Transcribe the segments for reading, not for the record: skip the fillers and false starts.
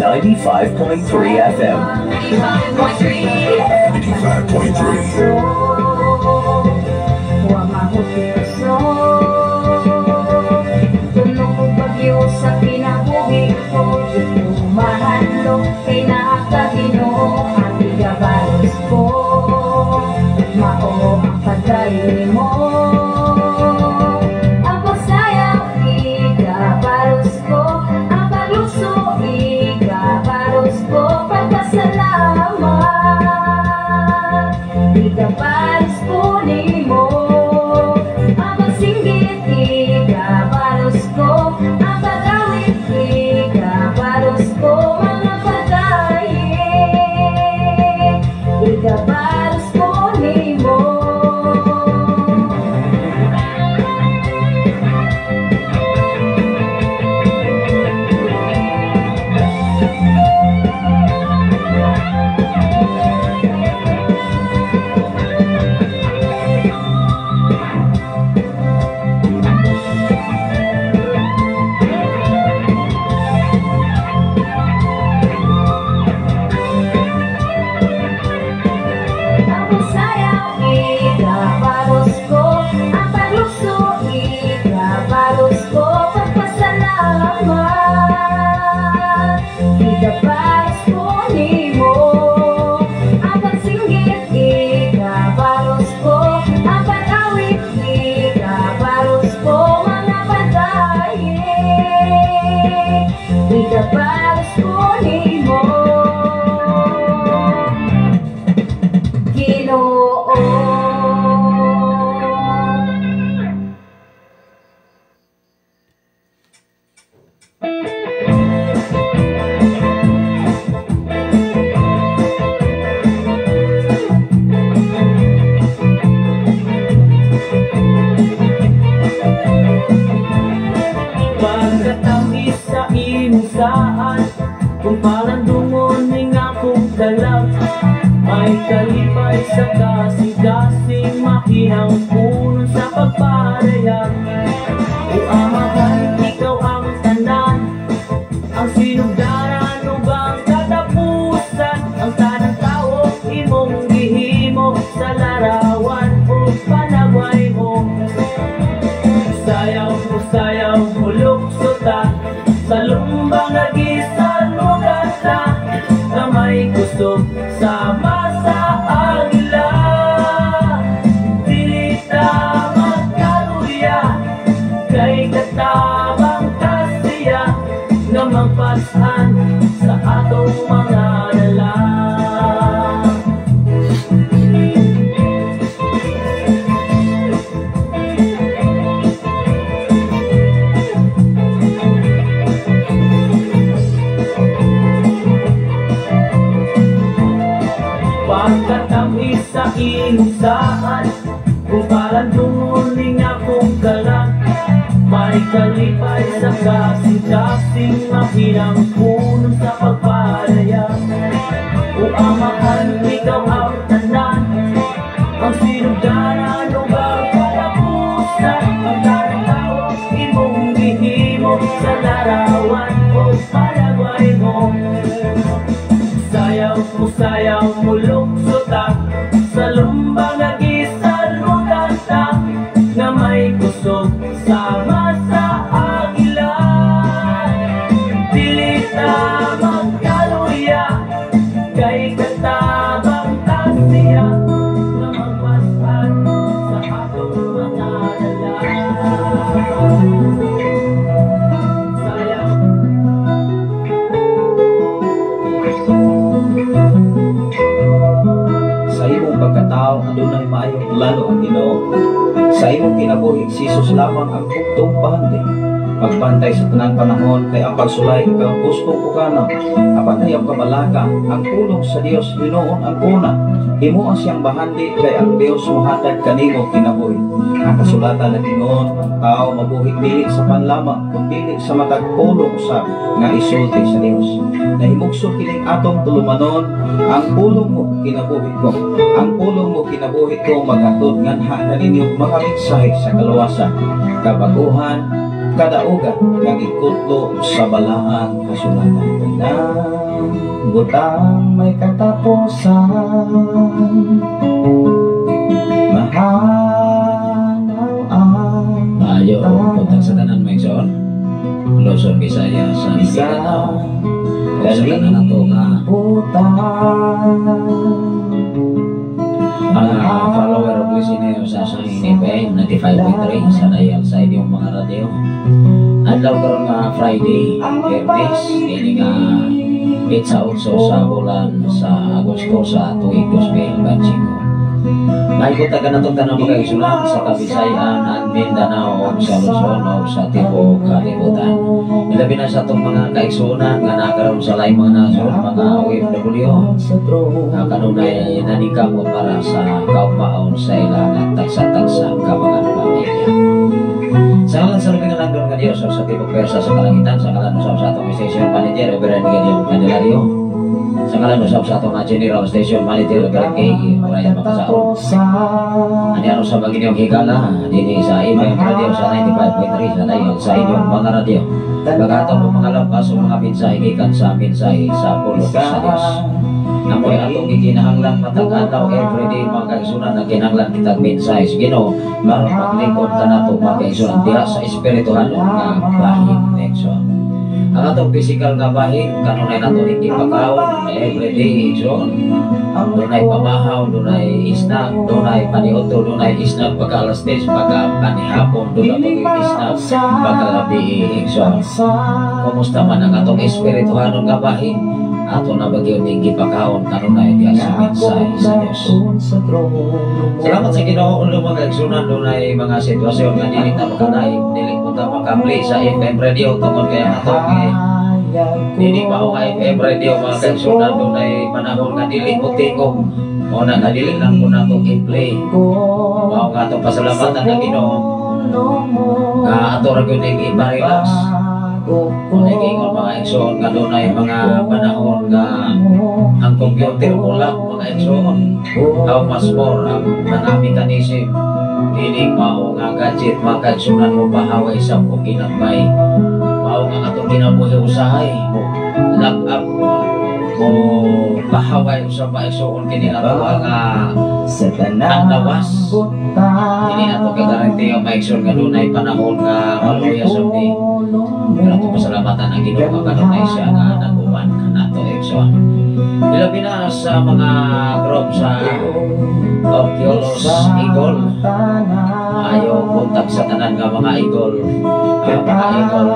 95.3 FM. 95.3. Wa mahupyoso. Tuno ko bagyo sa kinabuhi ko. Mahadlok kay naa ka, Ginoo. Ang igabalos ko, mao ang pagkain mo. Ang pagsayaw, igabalos ko. Ang pagluso, igabalos ko. Pagpasalamat, igabalos ko nimo. Ang pagsinggit, igabalos ko. Ang pag-awit, igabalos ko. Mga pagkain, igabalos ko nimo. Ang pagsayaw, igabalos ko. Ang pagluso, igabalos ko. Pagpasalamat, igabalos ko nimo. Ang pagsinggit, igabalos ko. Ang pag-awit, igabalos ko. Mga pagkain, igabalos ko nimo, Ginoo. Pagkatamis sa imong saan, kung parang dungon ning akong kalag, may kalipay sa kasing-kasing, mahinang punon sa pagparayag. O Amahan, ikaw ang tanan, ang sinugdanan ug ang katapusan. Ang tanang tao imong gihimo sa larawan o panagway mo. Sayaw mo, sayaw mo, luksuta sa lumbang nagisan mo kanta, na may kusog sama sa agila. Dili ta magkaluya kay katabang kasiya nga magpasan sa atong mga dala. Pagkatamis sa imong saan, kung parang dunguling akong kalag, may kalipay sa kasing-kasing, mahinang puno sa pagparaya. O Amahan, ikaw ang tanan, ang sinugdanan ug ang katapusan. Ang tanang tao imong gihimo sa larawan o panagway mo. Sayaw mo, sayaw mo, luksuta sa lumbang nagisan mo kanta, na may kusog sama sa agila. Dili ta magkaluya kay katabang kasiya nga magpaspan sa atong mga dala. Sayaw. Sa imong pagkatao adunay maayong plano ang Ginoo. Sa imong kinabuhi, si Jesus lamang ang buktong bahandi. Pagbantay sa tanang panahon kay ang pagsulay ikaw gustong ukana. Apan ayaw kabalaka, ang pulong sa Dios hinuon ang una. Himo ang siyang bahandi kay ang Dios mohatag kanimo kinabuhi. Ang kasulatan nag-ingon, ang tao mabuhi dili sa panlama kundi sa matag pulong usab nga isulti sa Dios. Nahimugso kining atong tulumanon, ang pulong mo kinabuhi ko. Ang pulong mo kinabuhi ko maghatod nganha kaninyo mga mensahe sa kaluwasan, kabaguhan, Kadaugan nga gikutlo sa Balaang Kasulatan. Tanang butang may katapusan, mahanaw ang Maayo buntag sa tanan, mga igsoon. Luzon, Visayas, sa Mindanao. O sa tanan nato nga kalibutan. Mga follower o listener sa Shine FM 95.3 sa dial sa inyong mga radyo. Adlaw karon nga Friday, Biyernes, dili nga petsa 8 sa bulan sa Agosto sa tuig 2025. Mahigot ka natong tanang mga igsunan sa Kabisayan, ang Mindanao, ug sa Luzon, ug sa tibuok kalibutan. Ilabi na sa atong mga kaigsunan nga nakaroon sa laing mga nasod, mga OFW, nga kanunay naningkamot para sa kaugmaon sa ilang tagsa-tagsa ka mga pamilya. Sa ngalan sa labing nga nga Diyos sa tibok pwersa sa kalangitan, sa ngalan usab sa atong station manager, Reverend Gideon Candelario, sa ngalan usab sa atong general station manager, Reverend K. Brian Makasaon. Ani ano sa inyong higala dinhi sa FM Radio sa 95.3 sa dial sa inyong mga radyo. Paghatag mo mga lampas o mga mensahe gikan sa mensahe sa pulong sa Dios. Amoy atong gikinahanglan matag adlaw, everyday, mga kaigsunan, na kinahanglan kitag mensahe sa Ginoo aron maglingkod kanato, mga kaigsunan, diha sa espirituhanon nga bahin, igsoon. Ang atong physical nga bahin kanunay nato ning gipakaon everyday, igsoon. Dunay pamahaw, dunay isnag, dunay paniudto, dunay isnag pagka alas 10, pagka panihapon, dunay pag isnag pagkagabi, igsoon. Kumusta man ang atong espirituhanon nga bahin? Ato na ba gyud ning gipakaon kanunay diha sa mensahe sa Dios? Salamat sa Ginoo, ulo, mga kaigsunan, dunay mga sitwasyon nga dili ta makanaig, dili po ta maka-play sa FM radio tungod kay ang atong dili pa nga FM radio, mga kaigsunan, dunay panahon nga dili mo tingog. Mao na nga dili lang po nato i-play. Mao nga atong pasalamatan ang Ginoo nga ato ra gyud ning ipa-relax. Kung nag-ingon, mga igsoon, nga dunay mga panahon nga ang computer mo lang, mga igsoon, how much more ang mga mechanism dili mao nga gadget, mga kaigsunan, mo pahaway sa o ginagmay. Mao nga atong kinabuhi usahay mo lock up, mo pahaway usab, mga igsoon, kini ato ang Sa ang lawas. Dili nato kagarantiya, mga igsoon, nga dunay panahon nga maluya sa ni, pero atong pasalamatan ang Ginoo nga kanunay siya nga nag-uban kanato, igsoon. Ilabi na sa mga group sa Orquiolos Eagle. Maayo buntag sa tanan nga mga Eagle, mga Eagle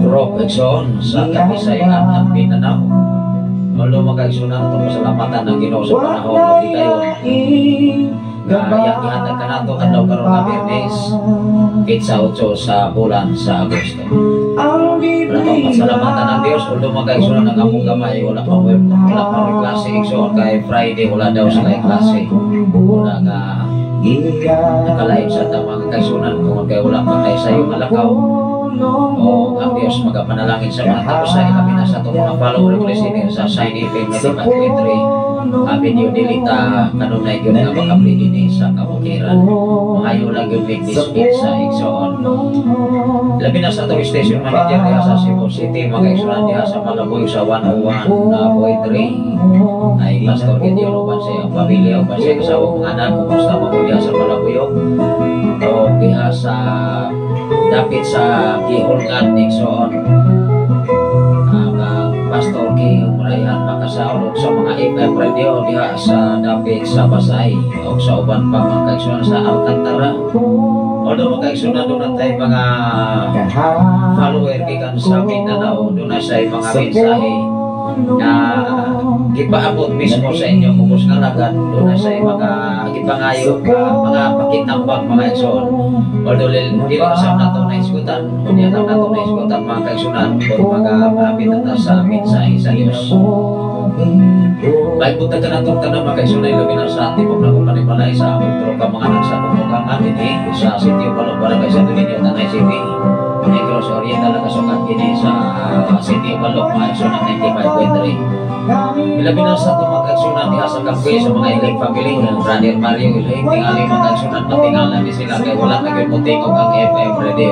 group, igsoon, sa Kabisayan at Mindanao. Malo, mga kaigsunan, atong pasalamatan ang Ginoo sa panahon o kayo nga iyang gihatag kanato adlaw karon nga Biyernes, petsa 8 sa bulan sa Agosto. Wala pang pasalamatan ang Diyos, although, mga kaigsunan, ang among gamay, wala pa may klase, igsoon, kay Friday wala daw sila klase. Wala nga nakalain sa ta, mga kaigsunan, kung kay wala pa tayo sa iyong malakaw. O ang Diyos magapanalangin sa mga tapos sa ilabi na sa itong mga follower listener sa Shine FM 95.3. Video dili ta kanunay gyud nga maka-play dinhi sa kabukiran. Maayo lang gyud mig speech sa igsoon. Labi na sa atong station manager diha sa Cebu City, mga kaigsunan, diha sa Malabuyob sa 101.3 ay Pastor Gideon uban sa iyang pamilya, uban sa iyang asawa, mga anak. Kumusta mo diha sa Malabuyob o diha sa dapit sa Gihulngan, igsoon, ang Pastor King Murayan makasaulog sa mga FM radio diha sa dapit sa Basay o sa uban pa, mga kaigsunan, sa Alcantara. Although, mga kaigsunan, doon natay mga follower gikan sa Mindanao, doon na sa mga mensahe na gipaabot mismo sa inyong ubos nga lagad. Doon na sa mga gipangayo nga mga pakitambak, mga igsoon. Although dili usab nato na isgutan, unya nato na isgutan, mga kaigsunan, kung magaabit na ta sa mensahe sa Dios. Baik buntag kanatong tanan, mga kaigsunan, labi na sa tibok na kung panimalay sa among tulo ka mga anak sa akong. kalandungan dinhi sa Sitio Balok, Barangay Santo Niño, Tanay City, Negros Oriental. Nakasukat kini sa Sitio Balok, mga igsuonan, 95.3. Ilabi na sa itong mga kaigsuonan diha sa Kampi, sa mga Ilig family, Brother Mario Ilig, tingali mga kaigsuonan, matingala ni sila kay wala na gyud motingog ang FM radio.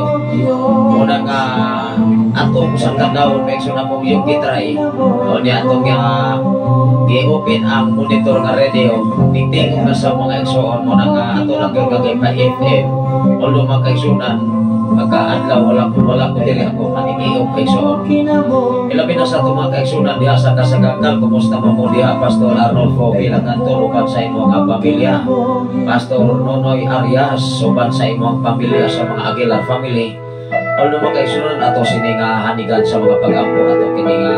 Muna nga atong sa kadlawon, mga igsuonan, mong yung gitry o niya atong gi-open ang monitor nga radio, nitingog na sa mga igsoon mo na nga ato lang gyud gagay pa FM. Although, mga kaigsuonan, pagkaadlaw wala ko diri ako manigi-off, kaigsoon. Ilabi na sa itong mga kaigsuonan diha sa Kasaganggal, kumusta mo mo diha, Pastor Arnolfo Bilagantor uban sa imong pamilya, Pastor Nonoy Arias uban sa imong pamilya, sa mga Aguilar family. Although, mga kaigsuonan, ato sini nga hanigan sa mga pag-ampo, ato kini nga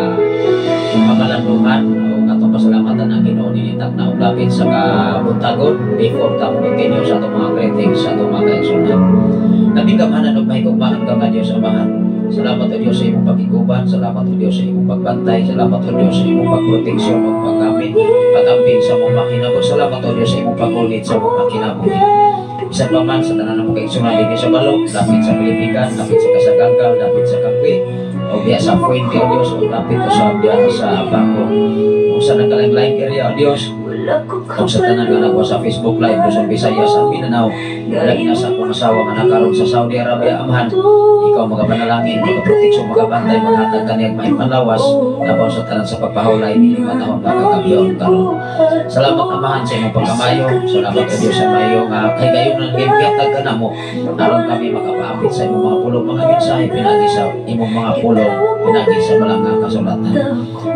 pakalandungan o atong pasalamatan ang Ginoo ninitag na dapit sa kabuntagon. Before ta mo continue sa atong mga greetings sa atong mga kaigsuonan, nabigamanan og mahigugmaan ka nga Diyos Amahan. Salamat o Diyos sa imong pagkiguban, salamat o Diyos sa imong pagbantay, salamat o Diyos sa imong pagproteksyon o paggamit, pag-amping sa among makinabuhi, salamat o Diyos sa imong paggulit sa among makinabuhi. Bisan pa man sa tanan ng kaigsuonan dinhi sa Balok, dapit sa Pilipikan, dapit sa Kasaganggal, dapit sa Kampi, o biya sa Fuente, o Diyos, o dapit o sa biya sa Bako, o sa nagkalain-laing area, o Diyos, o sa tanan nga nagwa sa Facebook Live, Luzon, Visayas, ang Mindanao, lagi na sa akong asawa nga nakaroon sa Saudi Arabia, Amahan, ikaw magapanalangin, magaproteksyon, magabantay, maghatag kaniyang mahipanlawas, labaw sa tanan sa pagpahulay, ni 5 taon nga kakabiyon karon. Salamat, Amahan, sa imong pagkamayo, salamat o Diyos sa mayo nga kay gayon ng gihatag ka namo, aron kami makapaapit sa imong mga pulong, mga mensahe, pinagi sa imong mga pulong, pinagi sa balaan kasulatan.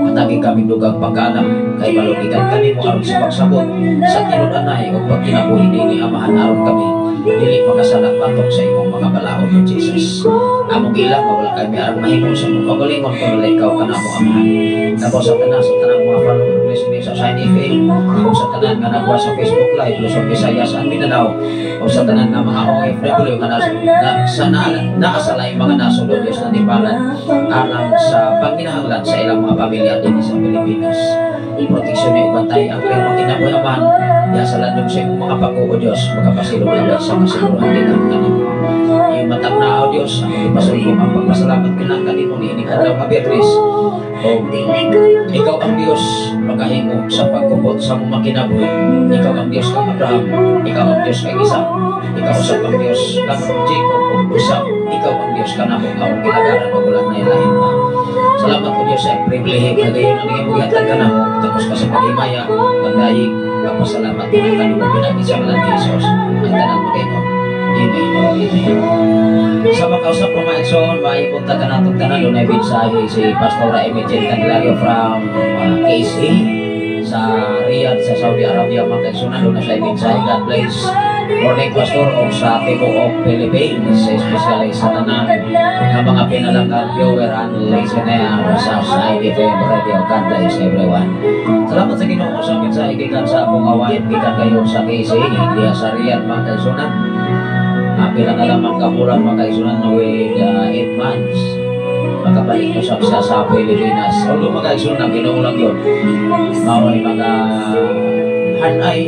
Hatagi kami dugang pagkaalam kay malugikan kanimo aron sa pagsabot sa tinud-anay o pagkinabuhi nini, Amahan, aron kami dili makasala batok sa imong mga balaod, O Jesus. Among gilang nga wala kami aron mahimo sa imong kaugalingon kung wala ikaw kanamo, Amahan. Labaw sa tanan mga follower listening sa Shine FM o sa tanan nga nagwa sa Facebook Live, Luzon, Visayas and Mindanao, o sa tanan nga mga OFW nga na, sa na, naa sa laing mga nasod, O Diyos, na nibalan alang sa pagkinahanglan sa ilang mga pamilya dinhi sa Pilipinas. Proteksyon ni ubantay ang ilang mga kinabuhi, Amahan, diya sa landong sa imong mga pako, O Diyos, makapasilong lang sa kasiguruhan gikan kanimo. Iyong matag na, O Diyos, ang ipasulong ang pagpasalamat kinang kanimo niining adlaw nga Biyernes. O ikaw ang Diyos makahimo sa pagkupot sa mga kinabuhi. Ikaw ang Diyos kang Abraham, ikaw ang Diyos kang Isaac, ikaw usab ang Diyos kang Jacob ug usab ikaw ang Diyos kanamo nga among gilagaran ug wala na ilahin pa. Salamat o Diyos sa pribilehe kagayon ang iyong gihatag kanamo tapos ka sa paghimaya, pagdayeg, pagpasalamat mga kanimo pinagi sa ngalan ni Jesus. Ang tanan magaingon, "Amen." Amen. Sa makausap ko, mga igsoon, maipunta ka natong tanan, dunay mensahe si Pastora Imogen Candelario from KC sa Riyadh sa Saudi Arabia, mga kaigsuonan, doon na siya mensahe. God bless. Morning, Pastor, o sa tibuok Philippines, especially sa tanan nga mga pinalanggang viewer and listener sa IDFM Radio. God bless everyone. Salamat sa Ginoo sa mensahe gikan sa akong awain gikan kayo sa KC diya sa Riyadh, mga kaigsuonan. Pila na lamang ka bulan, mga kaigsuonan, with 8 months makabalik ko sa Pilipinas. Although, mga kaigsuonan, Ginoo lang yun. Mao'y mga hanay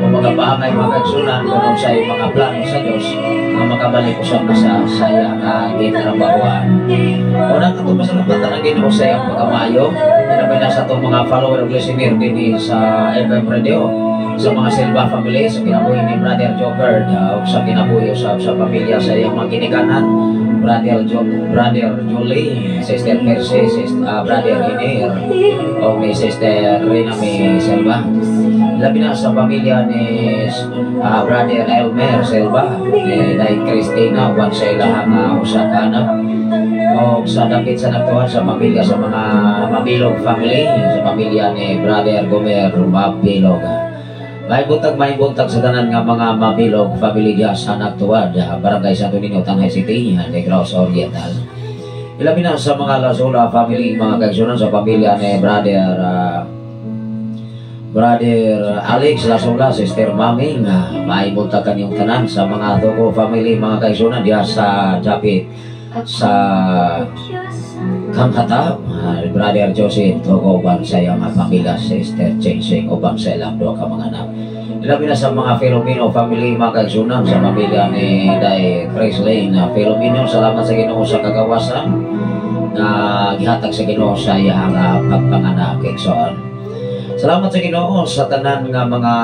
o mga paangay, mga kaigsuonan, kung sa mga plano sa Diyos nga makabalik usab na sa saya nga gitrabahoan. Unang atong pasalamatan ang Ginoo sa iyang pagkamayo. Inabi na sa atong mga follower ug listener dinhi sa FM Radio, sa mga Silva family, sa kinabuhi ni Brother Joker, ug sa kinabuhi usab sa pamilya sa iyang mga ginikanan, Brother Jo, Brother Julie, Sister Mercy, Sister, Brother Iner, o ni Sister Rina May Silva. Labi na sa pamilya ni Brother Elmer Silva, ni Day Christina, uban sa ilahang usa ka anak. O sa dapit sa nagtuhan sa pamilya sa mga Mabilog family, sa pamilya ni Brother Gomer Mabilog. May buntag sa tanan nga mga Mabilog family diya sa Nagtuwad, Barangay Santo Niño, Tanay City, Negros Oriental. Ilabi na sa mga Lasola family, mga kaigsuonan, sa pamilya ni Brother Alex Lasola, Sister Maming, may buntag kanyong tanan sa mga Dogo family, mga kaigsuonan, diya sa Japit sa Kamhatab, Brother Joseph Togo uban sa iyang pamilya, Sister Cheng Cheng uban sa ilang duha ka mga anak. Ilabi na sa mga Filomeno family, mga kaigsunan, sa pamilya ni Day Chris Lane na Filomeno, salamat sa Ginoo sa kagawasan na gihatag sa Ginoo sa iyang pagpanganak, igsoon. Salamat sa Ginoo sa tanan nga mga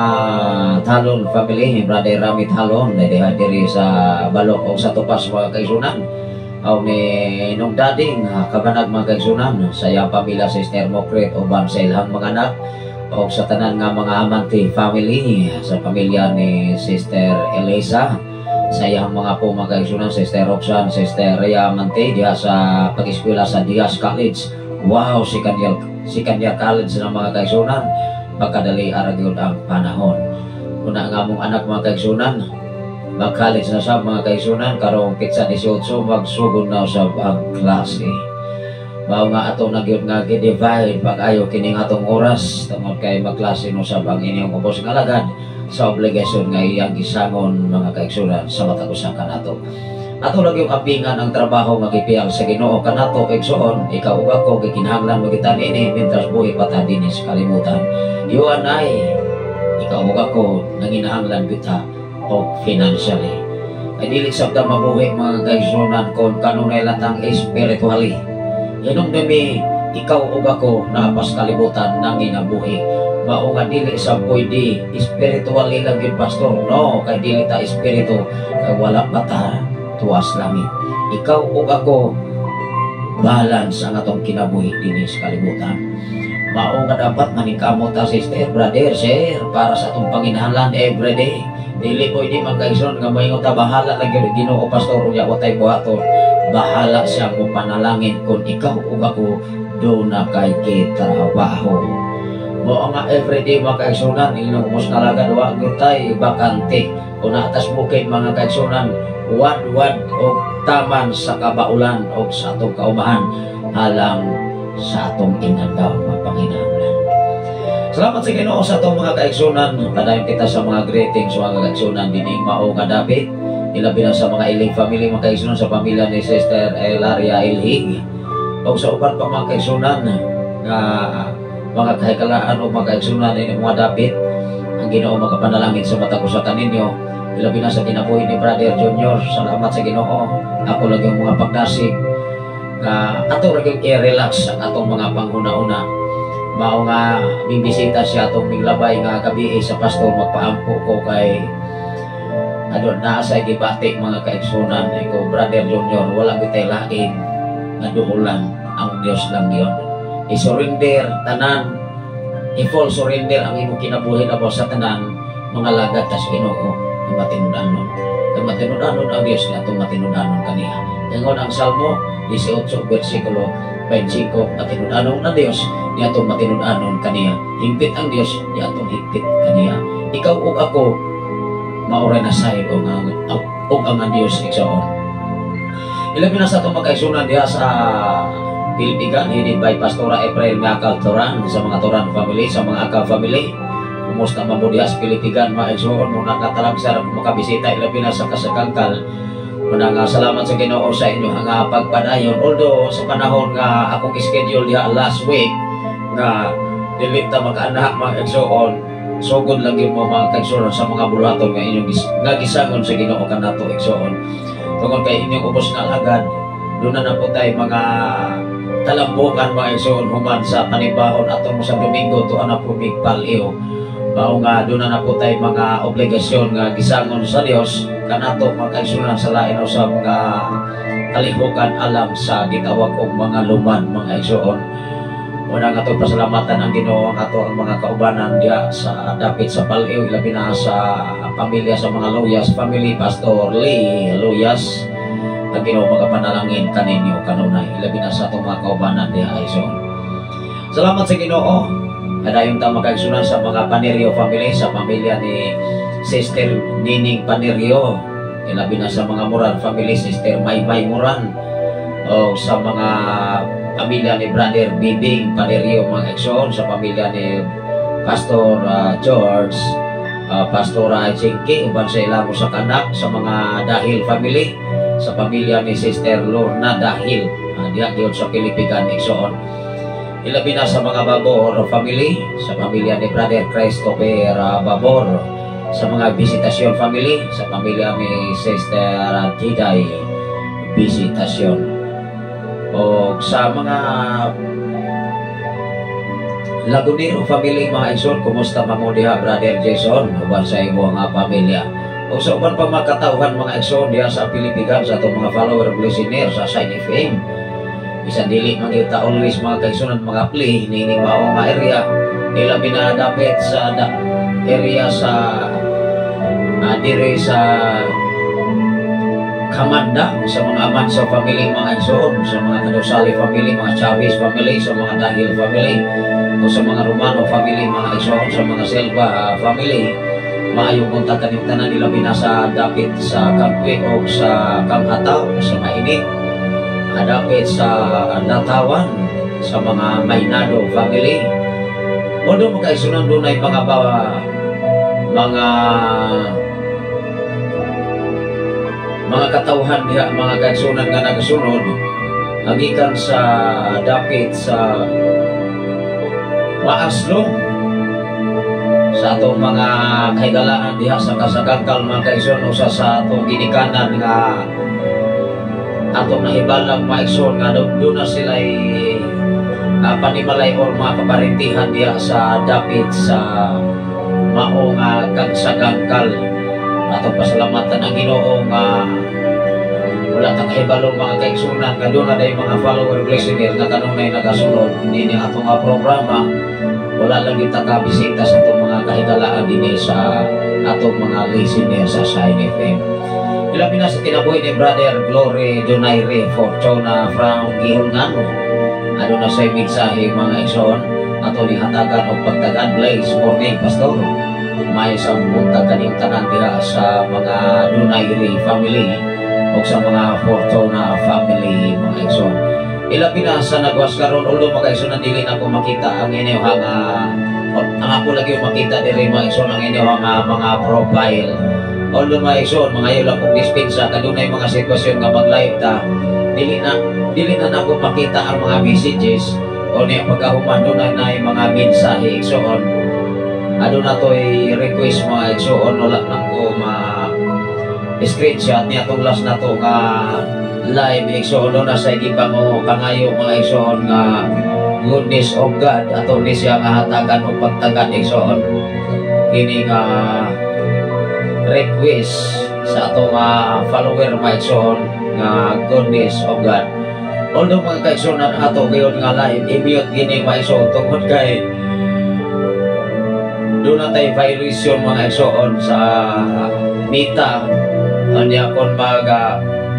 Talon family, Brother Rami Talon na diha diri sa Balok o sa Tupas, mga kaigsunan. Aw ni nung dading kabanag, mga kaigsunan, sa iyang pamilya, Sister Mokret uban sa ilang mga anak, o sa tanan nga mga Amante family, sa pamilya ni Sister Elisa, sa iyang mga po, mga kaigsunan, Sister Roxanne, Sister Rhea Amante diha sa pag-eskwela sa Diaz College. Wow, second year college ng mga kaigsunan, pagkadali ara gyud ang panahon. Una nga mong anak, mga kaigsunan, mag-college na sa, mga kaigsunan, karong petsa 18 magsugod na sa ang klase. Mao nga ato na gyud nga gi-divide pag-ayo kining atong oras tungod kay magklase no sa ang inyong ubos nga alagad sa obligasyon nga iyang gisangon, mga kaigsunan, sa matag usa kanato. Ato lang yung apingan ang trabaho nga gipiyal sa Ginoo kanato, igsoon. Ikaw ug ako, gikinahanglan mo kita niini mintras buhi pa ta dinhi sa kalibutan. You and I, ikaw ug ako, nanginahanglan kita og financially. Ay dili sabta mabuhi, mga kaigsunan, kung kanunay lang tang spiritually. Hinumdumi, ikaw ug ako naa pas kalibutan nanginabuhi. Mao nga dili sa pwede spiritually lang yun, pastor. No, kay dili ta espiritu, kay wala pa ta tuwas langit. Ikaw ug ako, balance ang atong kinabuhi dinhi sa kalibutan. Mao nga dapat maningkamot ta, sister, brother, sir, para sa atong panginahanglan everyday. Dili pwede, mga kaigsoon, nga moingon ta, "Bahala lang gyud Ginoo, pastor, unya watay buhaton." Bahala siya mo panalangin kung ikaw ug ako duna kay gitrabaho. Mao nga everyday, mga kaigsunan, inyong ubos nga alagad, wa gyud tay bakante. Kung naatas bukid, mga kaigsunan, wad-wad og taman sa kabaulan og sa atong kaumahan alang sa atong inadlaw nga panginahanglan. Salamat sa Ginoo sa atong mga kaigsunan. Padayon kita sa mga greetings, mga kaigsunan, dining mao nga dapit. Ilabi na sa mga Ilig family, mga kaigsunan, sa pamilya ni Sister Elaria Ilhig. O sa uban pa, mga kaigsunan, nga mga kahikalaan o mga kaigsunan ini mga dapit, ang Ginoo makapanalangin sa matag usa kaninyo. Ilabi na sa kinabuhi ni Brother Junior. Salamat sa Ginoo. Ako lang yung mga pagdasig nga ato ra gyud i-relax ang atong mga panghuna-una. Mao nga mibisita siya atong miglabay nga gabi sa pastor, magpaampo ko kay adon naa sa gibati, mga kaigsunan. Ikaw, Brother Junior, wala gyud tay lain nga duulan, ang Dios lang yon. I-surrender tanan, i-full surrender ang imong kinabuhi na sa tanan, mga lagad ta sa Ginoo nga matinud-anon. Kay matinud-anon ang Dios nga atong matinud-anon kaniya. Ingon ang Salmo 18 versikulo 25, matinud-anon ang Dios ni atong matinud-anon kaniya. Higpit ang Dios ni atong higpit kaniya. Ikaw ug ako, maoray na side og ang Dios, igsoon. Ilabi na sa atong makaigsunan diha sa Pilpigan, headed by Pastora Efrain Ngakal Turan, sa mga Turan family, sa mga Akal family. Kumusta man mo diha sa Pilipigan, mga igsoon? Muna nga talagsa makabisita, ilabi na sa Kasakangkal. Muna nga salamat sa Ginoo sa inyo nga pagpadayon. Although sa panahon nga akong schedule diha last week nga dili ta makaanak, mga igsoon, sugod lang yun mo, mga kaigsuonan, sa mga buluhaton nga inyong nga gisangon sa Ginoo kanato, igsoon. Tungod kay inyong ubos nga alagad, doon na po tayo mga talambukan, mga igsoon, human sa panibahon ato mo sa Domingo to ana po migpaliw. Mao nga doon na po tayo mga obligasyon nga gisangon sa Dios kanato, mga kaigsuonan, sa lain o sa mga kalihukan alam sa gitawag og mga luman, mga igsoon. Una nga atong pasalamatan ang Ginoo, ang ato ang mga kaubanan diha sa dapit sa Paliw, ilabi na sa pamilya sa mga Luyas family, Pastor Lee Luyas. Ang Ginoo magapanalangin kaninyo kanunay, ilabi na sa atong mga kaubanan diha, igsoon. Salamat sa Ginoo. Kadayon ta, makaigsunan, sa mga Panerio family, sa pamilya ni Sister Nining Panerio, ilabi na sa mga Moran family, Sister Maymay Moran, o sa mga pamilya ni Brother Bibing Panerio, mga igsoon, sa pamilya ni Pastor George, Pastor Jinky, uban sa ilang sa kanak, sa mga Dahil family, sa pamilya ni Sister Lorna Dahil, diha gyud sa Pilipigan, igsoon. Ilabi na sa mga Babor family, sa pamilya ni Brother Christopher Babor. Sa mga Visitasyon family, sa pamilya ni Sister Diday Visitasyon. O sa mga Lagunero family, mga igsoon, kumusta man mo diha, Brother Jason, uban sa imo nga pamilya? O sa uban pa mga katawhan, mga igsoon, diha sa Pilipinas, sa atong mga follower listener sa Sign FM. Bisan dili man gyud ta always, mga kaigsoon, mga play nining mao nga area nila binadapit sa area sa dire sa Kamanda, sa mga Amansa family, mga igsoon, sa mga Kadosali family, mga Chavez family, sa mga Dahil family, o sa mga Romano family, mga igsoon, sa mga Silva family, maayong buntag kaninyong tanan, nila binasa dapit sa Kampe o sa Kamhataw, sa Mainit, dapit sa Natawan, sa mga Maynado family. Although mga kaigsunan, dunay mga ba, mga katawhan diha, mga kaigsunan, nga nagasunod gikan sa dapit sa Maaslong, sa atong mga kahigalaan diha sa Kasagangkal, mga kaigsoon, usa sa atong ginikanan nga atong nahibalang, mga igsoon, nga doon na sila panimalay or mga kaparentihan diha sa dapit sa mao nga Kagsagangkal. Atong pasalamatan ang Ginoo nga wala ta kahibalo, mga kaigsunan, nga doon na day mga follower listener nga kanunay nagasunod nini atong nga programa. Wala lang kita kabisita sa atong mga kahigalaan dinhi sa atong mga listener sa Shine FM. Ilabi na sa kinabuhi ni Brother Glory Donaire Fortuna from Gihulngan. Ano na sa mensahe, mga igsoon, ato ni hatagan og pagtagan. Bless morning, Pastor. May sa buntag kaning tanan diha sa mga Donaire family o sa mga Fortuna family, mga igsoon. Ilabi na sa nagwas karon, although mga igsoon, dili na ko makita ang inyong ang ako lagi yung makita diri, mga igsoon, ang inyong mga profile. Although mga igsoon, mga lang kong dispensa kadunay mga sitwasyon nga mag-live ta, dili na nako makita ang mga messages o niya pagkahuman dunay na mga mensahe, igsoon. Ano na to'y request, mga igsoon, wala lang ko ma screenshot niya itong last na to nga live, igsoon, na sa gipang o pangayo, mga igsoon, nga goodness of God ato ni siya nga hatagan og pagtagan, igsoon, kini nga request sa atong follower, mga igsoon, nga goodness of God. Although mga kaigsunan, ato gayon nga live i-mute gini, mga igsoon, tungod kay doon na tayo violation, mga igsoon, sa Meta. Anya kon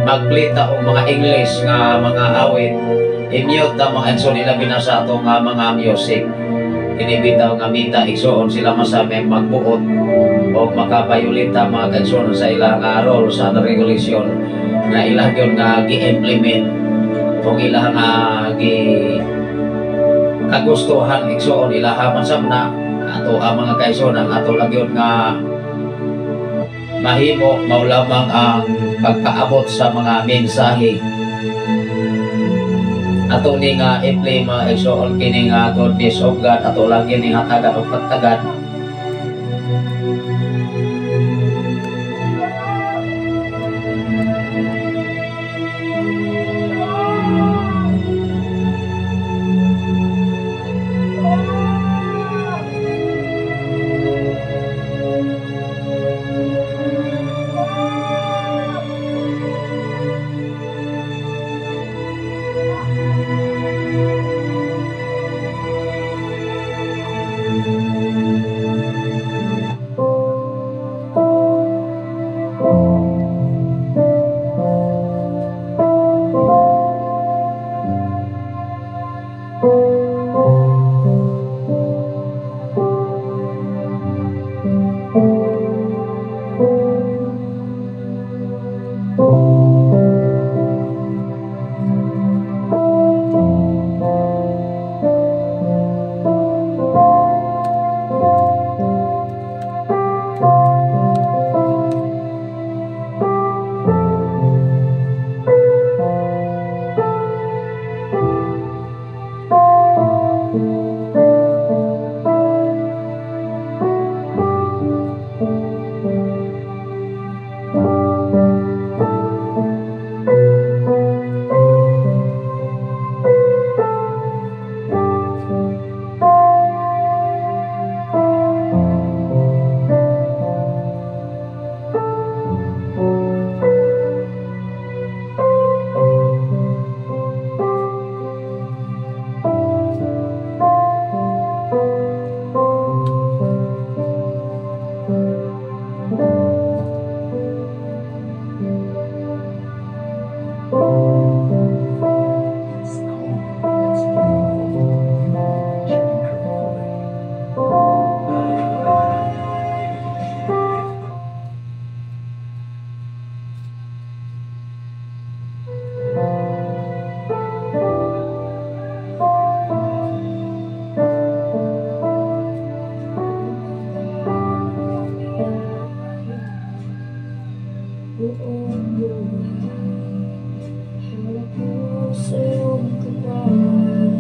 magplita og mga English nga mga awit, i-mute na, mga igsoon, ilabi na sa atong mga music. Kini bitaw nga Meta, igsoon, sila masami magbuot o makapayulita, mga kaigsoon, sa ilang rules and regulation nga ilang yun nga gi-implement kung ilang nga gi kagustuhan, igsoon, ilaha man sab na ato ang mga kaigsoon. Ang ato lang yun nga mahimo mao lamang ang pagpaabot sa mga mensahe. Ato ni nga i-play, mga igsoon, kini nga goodness of God. Ato lang kini hatagan og pagtagan.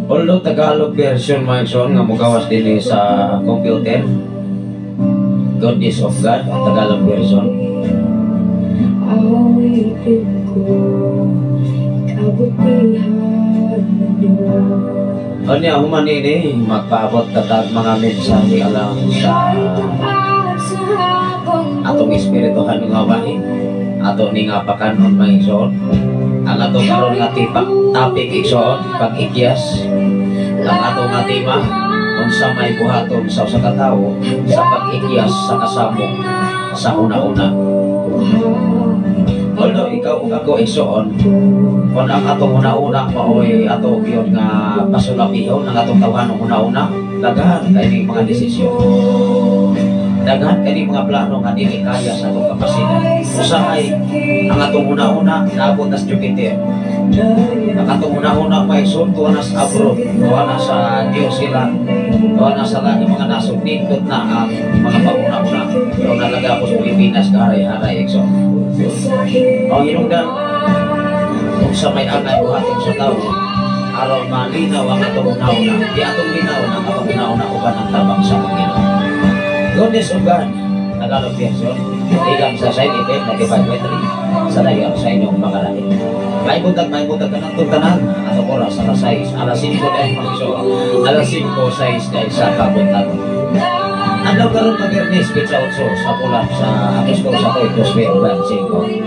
Although Tagalog version, mga igsoon, nga mugawas din sa computer. Goodness of God, ang Tagalog version. Awitin ko kabutihan ng Diyos. Unya human ini magpaabot tatag mga mensahe alang sa atong espirituhan nga bahin. Ato ni nga pakanon, mga igsoon. Ang atong karon nga tipak topic, igsoon, pag-ikyas. Ang atong nga tema, unsa may buhaton sa usa ka tawo sa pag-ikyas sa kasamok sa una-una. Although ikaw ug ako, igsoon, kung ang atong una-una maoy ato gyud nga pasulapihon ang atong tawhanong una-una, daghan kay ning mga desisyon. Daghan kay ning mga plano nga dili kaya sa atong kapasidad. Usahay ang atong una-una naabot na sa Jupiter. Ang atong una-una may tuwa na sa abroad, tuwa na sa New Zealand, tuwa na sa laing mga nasod, nindot na ang mga panguna-una. Pero nalaga ko sa Pilipinas, kaharay-haray, igsoon. Ang hinungdan, kung sa may angay buhaton sa tao, aron malinaw ang atong una-una, di atong linaw ang atong una-una uban ang tabang sa Panginoon. Goodness of God, Tagalog version, igang sa Shine FM 95.3 sa dayon sa inyong mga lahi. May buntag ka ng tanan, ang atong oras, alas 6, alas 5 dahil mga igsoon, alas 5, 6 dahil sa kabuntag. Adlaw karon nga Biyernes, petsa 8 sa bulan sa Agosto sa 2025.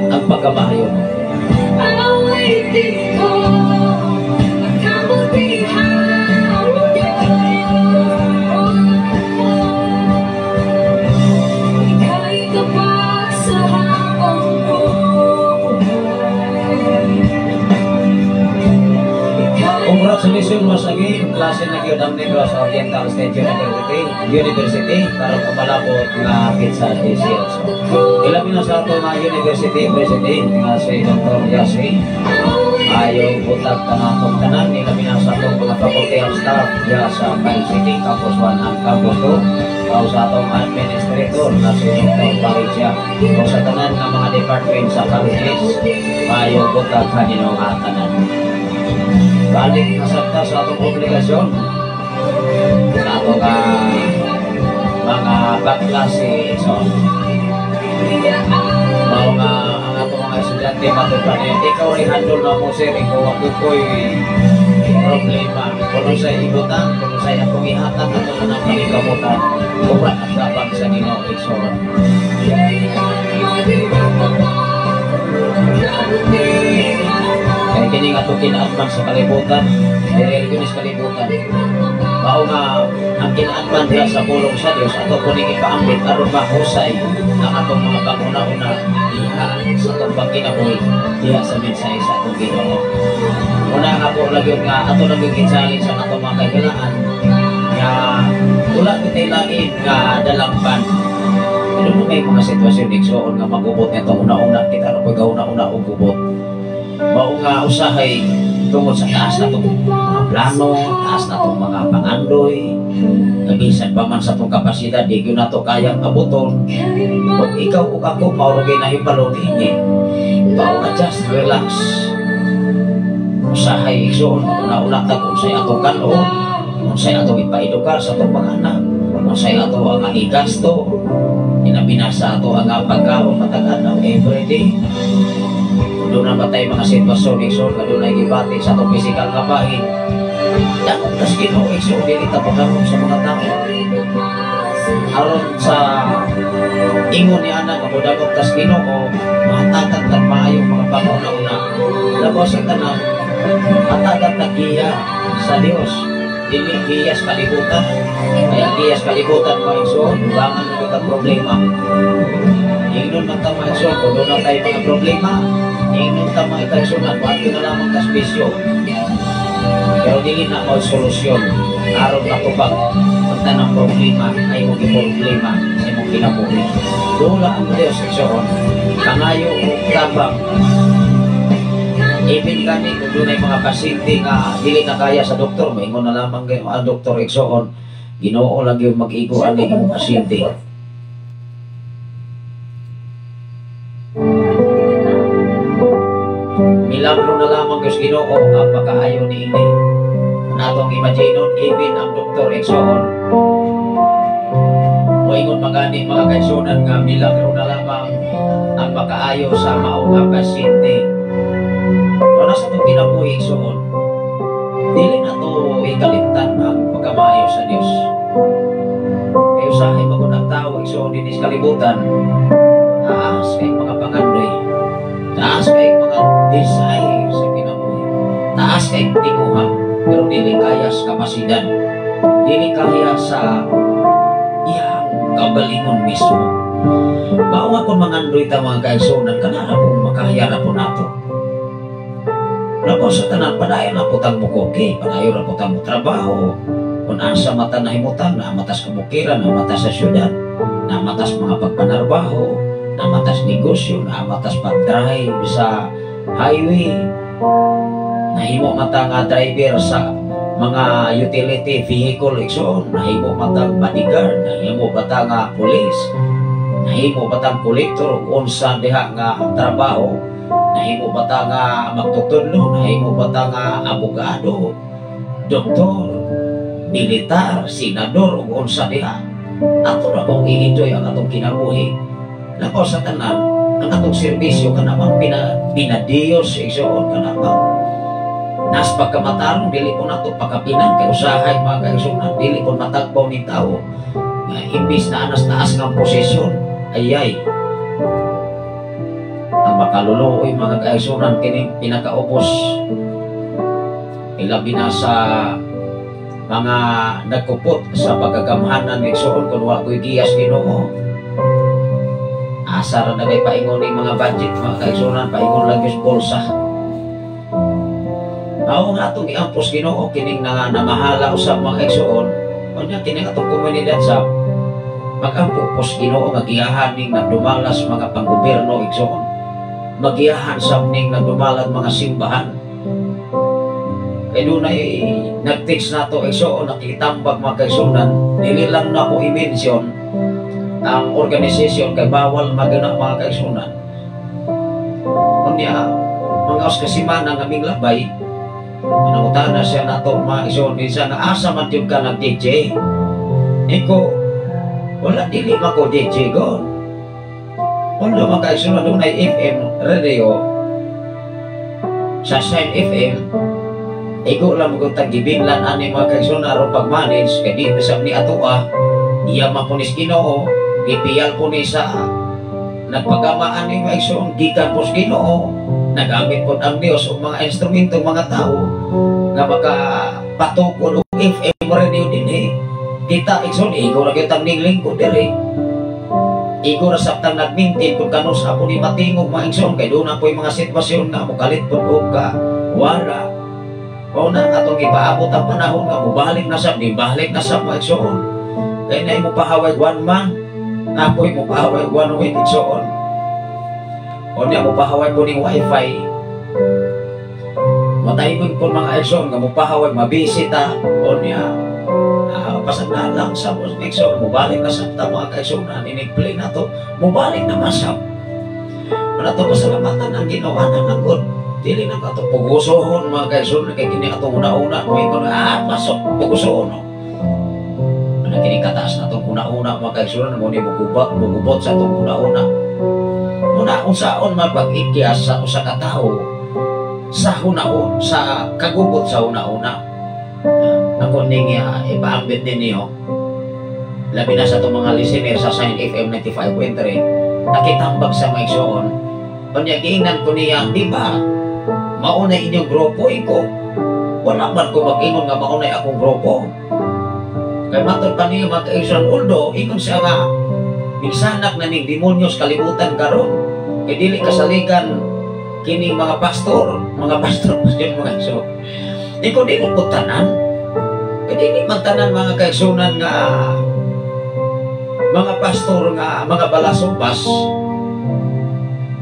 Ang pagkamahayo. Awitin ko ang kabutihan ng Diyos. Ika'y tapat sa habang buhay. Ika'y Congratulations once again, klase na gyud ang Negros Oriental State University, University karon kapalabot nga petsa 18. Ilabi na sa ato nga University President nga si Dr. Yasi. Ayong buntag kanatong tanan, ilabi na sa atong mga faculty and staff diya sa Pine City, Campus 1 and Campus 2. O sa atong administrator na si Dr. Paricia. O sa tanan nga mga department sa colleges, ayong buntag kanino nga tanan. Balik na sabta sa atong obligasyon sa atong mga baklase. So mao nga ang atong mga estudyante matod pa niya, ikaw rin handle na mo, sir, ikaw ako ko'y problema kuno sa ibutang kuno sa atong ihatag ato na ng paningkamutan uban ang tabang sa Ginoo, igsoon. Maging tapat ang kabutihan. Kay kini nga atong kinaatman sa kalibutan, dili gyud sa kalibutan. Mao nga ang kinaatman diha sa pulong sa Dios ato kuning ipaambit aron mahusay ang atong mga panguna-una diha sa atong pagkinabuhi diha sa mensahe sa atong Ginoo. Una nga po lagi nga ato lang yung gitsalin sa atong mga kahigalaan nga wala kitay lain nga dalampan. Pero may mga sitwasyon, igsoon, nga magubot nito una-una kita ra pag una-una og gubot. Mao nga usahay tungod sa taas na itong mga plano, taas na itong mga pangandoy, bisan pa man sa itong kapasidad, di gyud nato kayang abuton. Kung ikaw ug ako, mao ra gyud nahibalo niini. Mao nga just relax. Usahay, igsoon, una-una ta kung unsay atong kan-on, unsay atong ipaedukar sa atong mga anak, unsay ato ang igasto, inabinasa ato ang pagkaon matag adlaw everyday. Doon na ba tayo mga sitwasyon, igsoon, nga doon ay gibati sa atong physical nga bahin. Dangop tas Ginoo, igsoon, dili ta pagkaroon sa mga tao. Aron sa ingon ni ana nga modangop tas Ginoo, mahatagan tag maayong mga panguna-una. Labaw sa tanan, hatagan tag giya sa Dios. Dili giya sa kalibutan. Kaya giya sa kalibutan, mga igsoon, dugangan mo kita problema. Ingnon man ta, mga igsoon, kung doon na tayo mga problema, ingnon ta, mga igsoon, nagwato na lamang tas bisyo. Pero dili na mao solusyon aron matubag ang tanang problema ay mong problema sa imong kinabuhi. Dula ang Dios, igsoon. Pangayo og tabang. Even gani kung dunay mga pasyente nga dili na kaya sa doktor, maingon na lamang kayo ang doktor, igsoon, Ginoo lang yung mag-igo ani imong pasyente. Milagro na lamang Diyos Ginoo ang makaayo niini. Natong imaginon, even ang doktor, igsoon, moingon magani, mga kaigsunan, nga milagro na lamang ang makaayo sa mao nga pasyente. Wala sa itong kinabuhi, igsoon, dili na to ikalimtan ang pagkamaayo sa Dios. Kay usahay magud ang tao, igsoon, dinhi sa kalibutan, taas kay mga pangandoy, taas kay mga desire sa kinabuhi, taas kay tinguha, pero dili kaya sa kapasidad, dili kaya sa iyang kaugalingon mismo. Mao nga kung mangandoy ta, mga kaigsunan, kanara po makaya na po nato. Labaw sa tanan, padayon na po tang mukuki, padayon na po tang trabaho. Kung asa mata nahimutan, na matas kabukiran, na matas sa syudad, na matas mga pagpanarbaho, na matas negosyo, na matas pag-drive sa highway, nahimo mata nga driver sa mga utility vehicle, igsoon, nahimo mata bodyguard, nahimo bata nga police, nahimo batang kolektor ug unsa diha nga trabaho, nahimo bata nga magtutudlo, nahimo bata nga abogado, doktor, militar, senador ug unsa diha. Ato ra kong i-enjoy ang atong kinabuhi. Labaw sa tanan, ang atong serbisyo kanamang pinadiyos, igsoon, kanamang nas pagkamatarong, dili po nato pakapinan kay usahay, mga kaigsunan, dili po matagbaw ning tao nga imbis na anas taas nga posisyon ayay ang makaluluoy, mga kaigsunan. Kining pinakaubos, ilabi na sa mga nagkupot sa pagkagamhanan, igsoon, kung wa ko'y giyas Ginoo, asa ra na kay paingon ning mga budget, mga kaigsunan? Paingon lang yung bulsa. Mao nga atong iampos Ginoo kining nga namahala usab, mga igsoon. Unya kining atong komunidad sa magampo pos Ginoo nga giyahan ning nagdumalas mga panggobyerno, igsoon. Magiyahan sab ning nagdumalag mga simbahan. Kay dunay nag-text nato, igsoon, nakitambag, mga kaigsunan, dili lang na ako i-mention ang organization kay bawal magana, mga kaigsunan. Unya mga us ka semana nga labay, nangutana siya nato, mga igsoon, minsan nga asa man gyud ka nag-DJ. Iko, wala, dili man ko DJ god. Although, mga kaigsunan, dunay FM radio sa Shine FM, igo lang mo tag gibinlan ani, mga kaigsunan, aron pag-manage kay di bisag ni atoa, iya man po ni Ginoo, gipiyal po ni sa nagpagamaan ni mga igsoon gikan po sa Ginoo. Nagamit po ang Dios og mga instrumento, mga tao nga makapatukod og FM radio dinhi. Kita, igsoon, igo ra gyud tang lingkod diri, igo ra sabtang nag-maintain kung kanus-a po ni matingog, mga igsoon, kay doon na po yung mga sitwasyon nga mokalit po og ka wala. Mao na atong ipaabot ang panahon nga mobalik na sab, di balik na sab, mga igsoon. Kay na mo pahaway one month, napoy mo pahaway one week, igsoon. O niya mo pahaway po ning wifi. Matahimik po, mga igsoon, nga mo pahaway mabisi ta. O niya pasag na lang sa mga igsoon, mobalik na sab ta, mga kaigsoon, inig-play na to, mobalik na masab. Wala to pasalamatan ang Ginoo na nagod. Dili na kato pugusohon, mga kaigsoon, kay kini atong una-una mo ingon, pasok pugusohon, no. Ano kini kataas na atong una-una, mga kaigsoon, mo ni mugubot, mugubot sa atong una-una. Muna unsaon man pag-ikyas sa usa ka tawo sa hunaon sa kagubot sa una-una. Ako ning ipaambit ninyo, labi na sa itong mga listener sa Sign FM 95.3, nakitambag sa mga igsoon. Unya giingnan ko niya, "Di ba mauna inyong grupo?" Iko, wala man ko mag-ingon nga maunay akong grupo. Kay matod pa niya, mga kaigsoon, although ingon siya nga migsanak na ning demonyo sa kalibutan karon. Kay dili kasaligan kini mga pastor yun, mga igsoon. Iko, dili ko tanan. Kay dili man tanan, mga kaigsunan, nga mga pastor nga mga balasubas.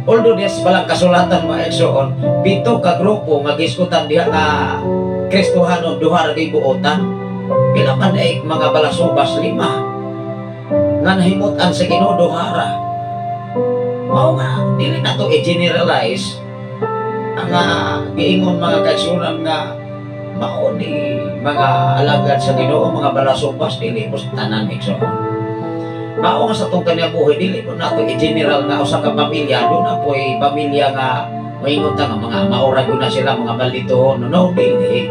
Although yes, balang kasulatan, mga igsoon, pito ka grupo nga giskutan diha nga Kristohano, duha ra kay buotan. Pila man ay mga balasubas? Lima. Nga nahimutan sa Ginoo, duha ra. Mao nga dili na to i-generalize. Ang giingon, mga kaigsunan, nga mao ni mga alagad sa Ginoo, mga balasubas, dili mo tanan, igsoon. Mao nga sa atong kinabuhi, dili mo nato i-general nga usa ka pamilya do na po'y pamilya nga moingon ta nga mga maura gyud na sila, mga maldito. No, no, dili.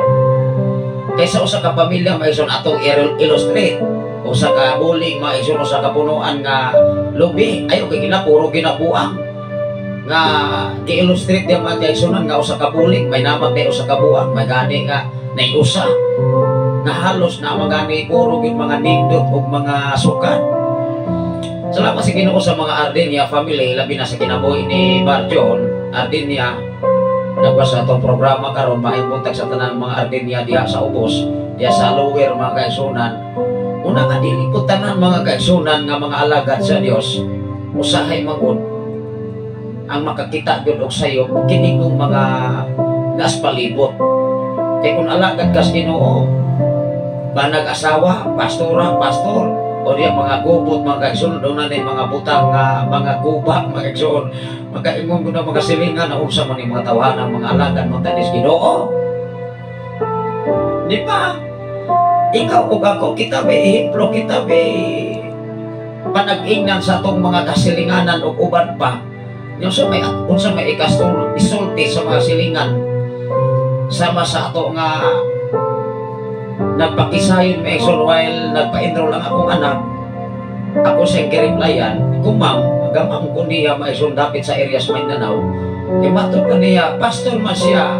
Kaysa usa ka pamilya, mga igsoon, atong illustrate usa ka buling, mga igsoon, usa ka punuan nga lubi ayo kay gina puro ginabuang nga gi-illustrate diya, mga kaigsunan, nga usa ka buling may namag kay usa ka buang may gani nga naiusa nga halos na magani puro gyud mga nindot ug mga sukat. Salamat sa Ginoo sa mga Ardinia family, labi na sa kinabuhi ni Barjon Ardinia. Nagpa sa atong programa karon, maayong buntag sa tanang mga Ardinia diha sa ubos, diha sa lower, mga kaigsunan. Una nga dili po tanan, mga kaigsunan, nga mga alagad sa Dios. Usahay mangud ang makakita gyud og sayo kini kong mga nas palibot. Kay kung alagad kas Ginoo, banag asawa, pastora, pastor, o diya mga gubot, mga kaigsoon, doon na mga butang nga mga guba, mga kaigsoon, makaingon ko na mga silingan na unsa man yung mga tawahan mga alagad mo tanis Ginoo. Di ba? Ikaw ug ako, kita may ehemplo, kita may panag-ingnan sa atong mga kasilinganan ug uban pa. Yung sa may unsa may ikastul isulti sa mga silingan sama sa ato nga nagpakisayon may igsoon while nagpa-enroll ang akong anak, ako siyang gireplyan kung ma'am gamam ko niya, mga igsoon, dapit sa area sa Mindanao. Kay matod pa niya, pastor man siya,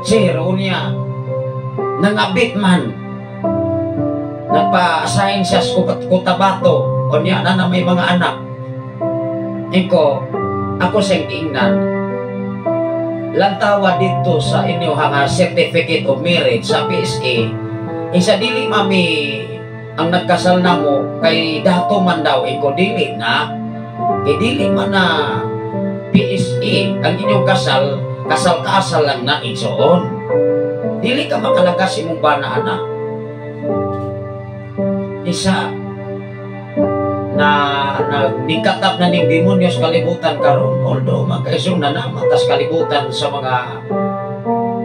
sir, niya nangabit man, nagpa-assign siya sa Cotabato o niya na na may mga anak. Iko ako siyang ingnan, lantawa dito sa inyo nga certificate of marriage sa PSA, isa dili mami ang nagkasal na mo kay dato man daw. Iko dili na kay dili man na PSA ang inyong kasal, kasal kaasal lang na, igsoon. Dili ka makalagas imong bana anak isa na nagnikatap na ning demonyo sa kalibutan karon. Although magkaisong na namatas kalibutan sa mga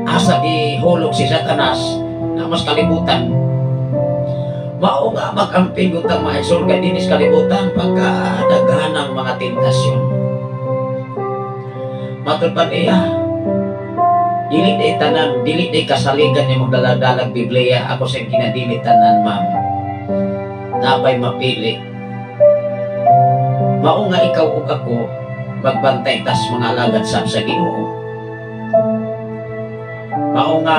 asa gihulog si Satanas na mas kalibutan, mao nga mag-amping utang, mga igsoon, kay dinis kalibutan pagka daghan ang mga tentasyon. Matud pa niya, dili day tanan, dili day kasaligan niya magdalag-dalag Biblia. Ako sa kinadili tanan, ma'am, napay mapili. Mao nga ikaw ug ako magbantay tas mga alagad sab sa Ginoo. Mao nga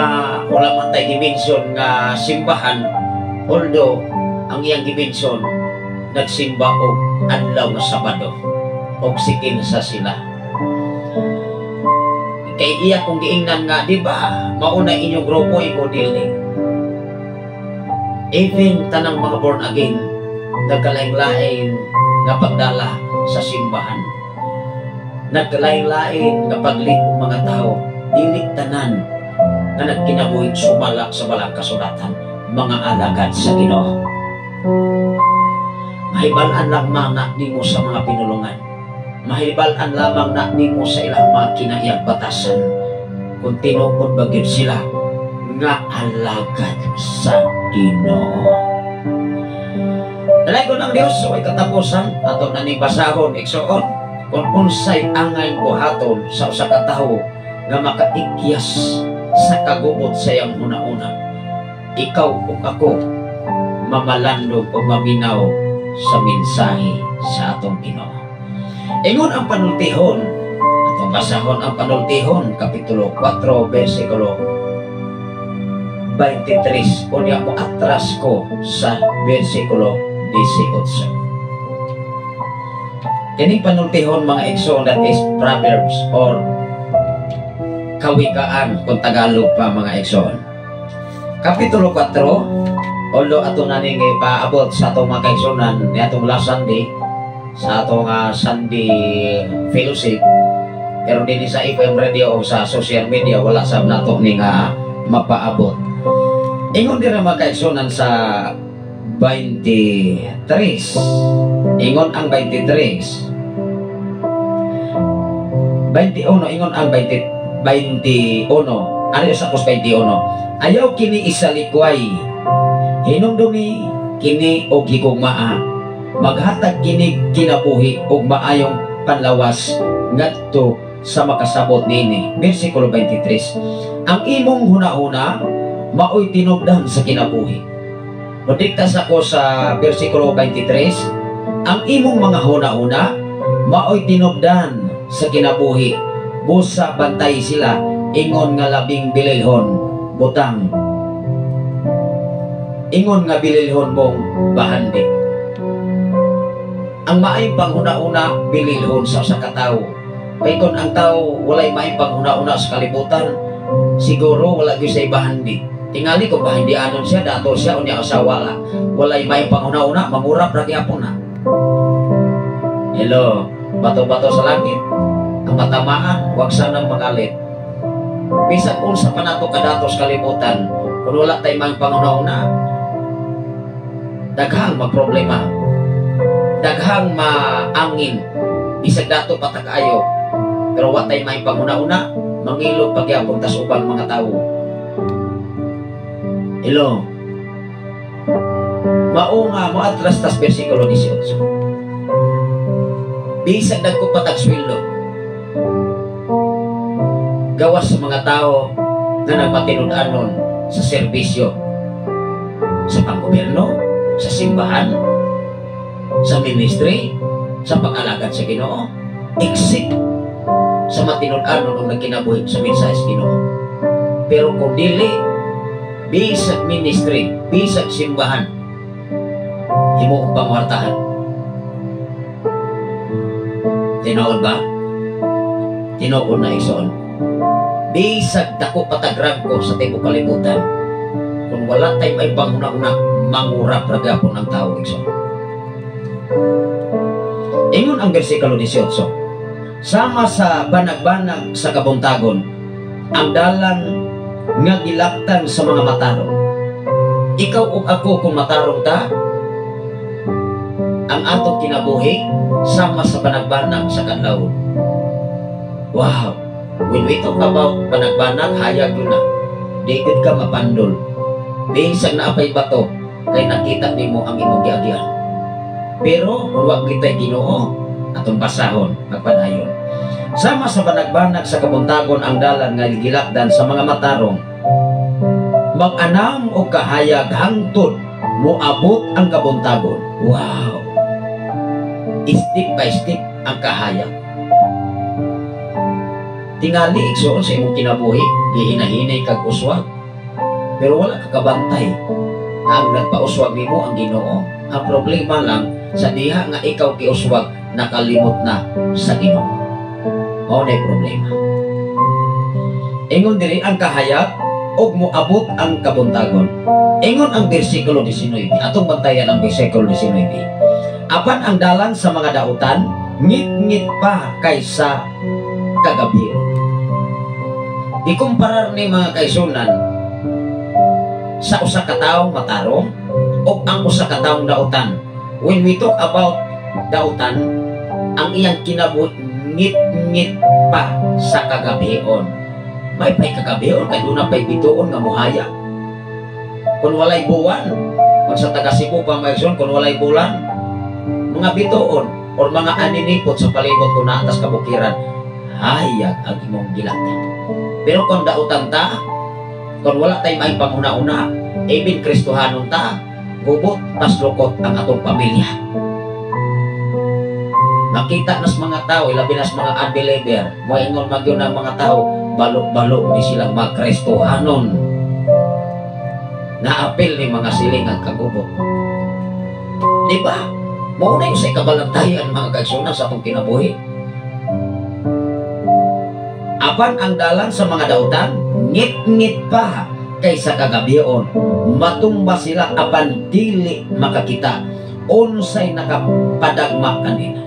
wala man tay gimension nga simbahan, although ang iyang gimension nagsimba og adlaw nga Sabado og sikin sa sila. Kay iya kong giingnan nga, di ba mauna inyong grupo iko dili. Even tanang mga born again, nagkalain-lain nga pagdala sa simbahan. Nagkalain-lain nga pagliko mga tao, dili tanan nga nagkinabuhi sumala sa balang kasulatan, mga alagad sa Ginoo. Mahibal-an lamang na nimo sa mga pinulungan. Mahibal-an lamang na nimo sa ilang mga kinaiyang batasan kung tinuod ba gyud sila nga alagad sa Ginoo. Dalaygon ang Dios sa way katapusan, ato na ning basahon, igsoon, kung unsay angay buhaton sa usa ka tawo nga makaikyas sa kagubot sa iyang una-una. Ikaw ug ako mamalandog o maminaw sa mensahe sa atong Ginoo. Ingon ang panultihon, atong basahon ang panultihon, Kapitulo 4, versikulo 23, unya mo atras ko sa versikulo 18. Kining panultihon, mga igsoon, that is Proverbs or Kawikaan kung Tagalog pa, mga igsoon. Kapitulo 4, although ato na ning ipaabot sa atong mga kaigsunan ni atong last Sunday sa atong Sunday fellowship, pero dinhi sa FM radio o sa social media wala sab nato ni nga mapaabot. Ingon dira, mga kaigsunan, sa 23. Ingon ang 23. 21, ingon ang 20. 21. Ano sa 21? Ayaw kini isalikway. Hinumdumi kini og higugmaa. Maghatag kini kinabuhi og maayong panlawas ngadto sa makasabot niini. Versikulo 23. Ang imong hunahuna maoy tinubdan sa kinabuhi. Modiktas ako sa versikulo 23. Ang imong mga hunahuna maoy tinubdan sa kinabuhi. Busa bantay sila ingon nga labing bililhon butang. Ingon nga bililhon mong bahandi. Ang maayong panghuna-una bililhon sa usa ka tawo. Kay kon ang tao walay maayong panghuna-una sa kalibutan, siguro wala gyud say bahandi. Tingali kung bahandianon siya, dato siya, unya usa wala. Walay maayong panghuna-una, mangurap ra gyapon na. Hello, bato-bato sa langit. Ang matamaan, wag sanang mangalit. Bisag unsa pa nato kadato sa kalibutan, kung wala tay maayong panghuna-una, daghang magproblema. Daghang maangin. Bisag dato pa ta kaayo, pero wa tay maayong panghuna-una, mangilog pagyapon tas ubang mga tawo. Hello. Mao nga moatras tas versikulo 18. Bisag dagko pa tag sweldo, gawas sa mga tao na nagmatinud-anon sa serbisyo sa panggobyerno, sa simbahan, sa ministry, sa pag-alagad sa Ginoo, except sa matinud-anon og nagkinabuhi sa mensahe sa Ginoo. Pero kung dili, bisag ministry, bisag simbahan, himuong pangwartahan. Tinuod ba? Tinuod na, igsoon. Bisag dako pa tag rangko sa tibuok kalibutan, kung wala tay may panghuna-una, mangurap ra gyapon ang tao, igsoon. Ingon ang versikulo 18. Sama sa banag-banag sa kabuntagon, ang dalan nga gilaktan sa mga matarong. Ikaw ug ako, kung matarong ta, ang atong kinabuhi sama sa banag-banag sa kadlawon. Wow! When we talk about banag-banag, hayag yun na. Di gud ka mapandol. Bisag naa pay bato, kay nakita nimo ang imong giagyan. Pero kung wa kita'y Ginoo, atong basahon, magpadayon. Sama sa banag-banag sa kabuntagon ang dalan nga gilakdan sa mga matarong. Mag-anam og kahayag hangtod moabot ang kabuntagon. Wow! Step by step ang kahayag. Tingali, igsoon, sa imong kinabuhi, gihinahinay kag uswag. Pero wala ka kabantay na ang nagpauswag nimo ang Ginoo. Ang problema lang, sa diha nga ikaw giuswag, nakalimot na sa Ginoo. Mao na problema. Ingon diri ang kahayag ug moabot ang kabuntagon. Ingon ang versikulo 19. Atong bantayan ang versikulo 19. Apan ang dalan sa mga dautan ngit-ngit pa kaysa kagabi. Ikumparar ni, mga kaigsuonan, sa usa ka tawo matarong o ang usa ka taong dautan. When we talk about dautan, ang iyang kinabuhi ngit-ngit pa sa kagabion. May pay kagabion kay duna pay bituon nga muhaya. Kung walay buwan, kung sa taga Cebu pa may kung walay bulan, mga bituon or mga aninipot sa palibot kung naa tas kabukiran, hayag ang imong gilaktan. Pero kung dautan ta, kung wala tay may panghuna-una, even Kristohanon ta, gubot paslukot ang atong pamilya. Makita nas mga tao, ilabi nas mga unbeliever, moingon magyud ang mga tao, balo-balo ni silang mga Kristohanon. Naapil ni mga siling ang kagubot. Di ba? Mao na yung sa kabalantayan, mga kaigsuonan, sa atong kinabuhi. Apan ang dalan sa mga dautan, ngit-ngit pa kaysa kagabion. Matumba sila apan dili makakita unsay nakapadagma kanina.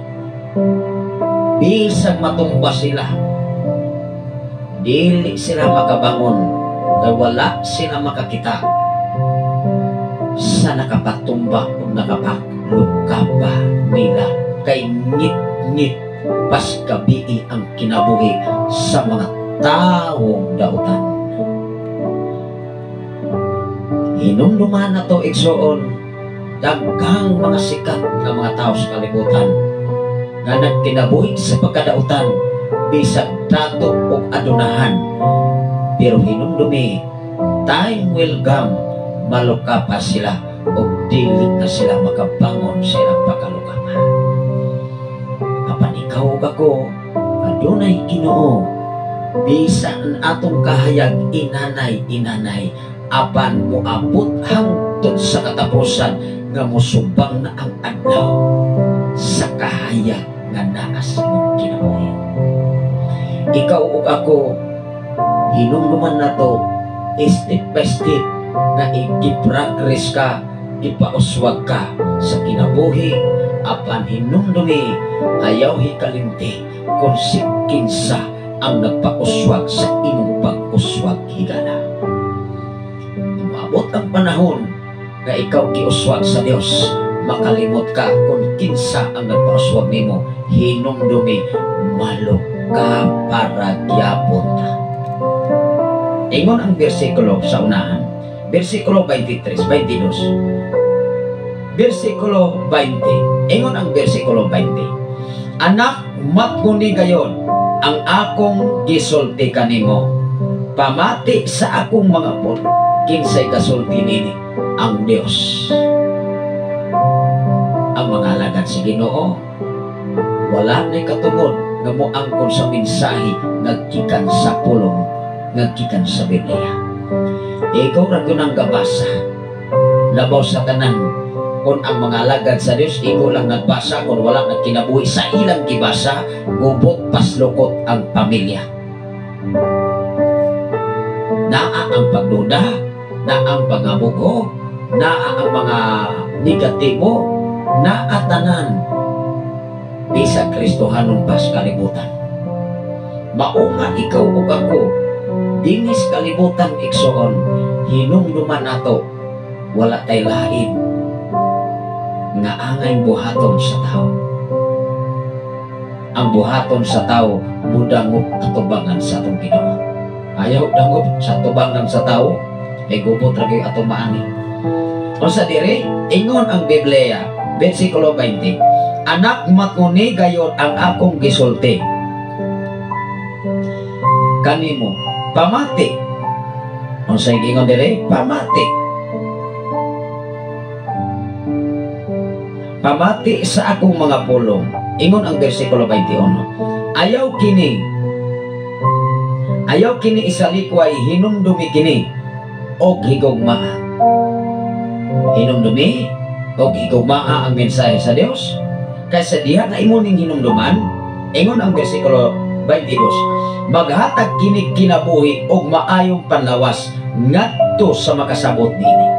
Bisag matumba sila, dili sila makabangon kay wala sila makakita sa nakapatumba o nakapaglukaba nila, kay ngit-ngit pas gabii ang kinabuhi sa mga Tawong dautan. Hinumduman na to, igsoon, daghang mga sikat nga mga tao sa kalibutan nga nagkinabuhi sa pagkadautan bisag dato og adunahan, pero hinumdumi, time will come, malukapa sila og dili na sila makabangon sa ilang pagkalukapa. Apan ikaw ug ako, adunay Ginoo, bisan atong kahayag inanay inanay, apan moabot hangtod sa katapusan nga mosubang na ang adlaw sa kahayag nga naa sa imong kinabuhi. Ikaw ug ako, hinumduman nato step by step na i-progress ka, ipauswag ka sa kinabuhi, apan hinumdumi, ayaw hikalimti kung si kinsa ang nagpauswag sa imong pag-uswag higala. Umabot ang panahon nga ikaw giuswag sa Dios, makalimot ka kung kinsa ang nagpauswag nimo, hinumdumi, maluka para gyapon ta. Ingon ang bersikulo sa unahan. Bersikulo 23, 22. Bersikulo 20. Ingon ang bersikulo 20. "Anak, matguni gayon ang akong gisulti kanimo. Pamati sa akong mga pulong." Kinsay kasulti nini? Ang Dios. Ang mga alagad sa Ginoo, wala na'y katungod nga moangkon sa mensahe nga gikan sa pulong, nga gikan sa Biblia. Ikaw ra gyud ang gabasa. Labaw sa tanan, kung ang mga alagad sa Dios ikaw lang nagbasa, kung wala nagkinabuhi sa ilang gibasa, gubot paslukot ang pamilya. Naa ang pagduda, naa ang pangamugo, naa ang mga negatibo, naa tanan bisag Kristohanon pa sa kalibutan. Mao nga ikaw ug ako dinis kalibutan, igsoon, hinumduman nato, wala tay lain nga angay buhaton sa tao. Ang buhaton sa tao, mudangop atubangan sa atong Ginoo. Ayaw dangop sa tubangan sa tao kay gubot ra gyud atong maani. Unsa diri? Ingon ang Biblia, bersikulo 20. "Anak, matnguni gayon ang akong gisulti kanimo. Pamati." Unsay giingon diri? Pamati. "Pamati sa akong mga pulong." Ingon ang bersikulo 21. Ayaw kini isalikway, hinumdumi kini og higugmaa." Hinumdumi og higugmaa ang mensahe sa Dios. Kaysa diha nga imo ning hinumduman, ingon ang bersikulo 22, "Maghatag kini kinabuhi og maayong panlawas ngadto sa makasabot niini."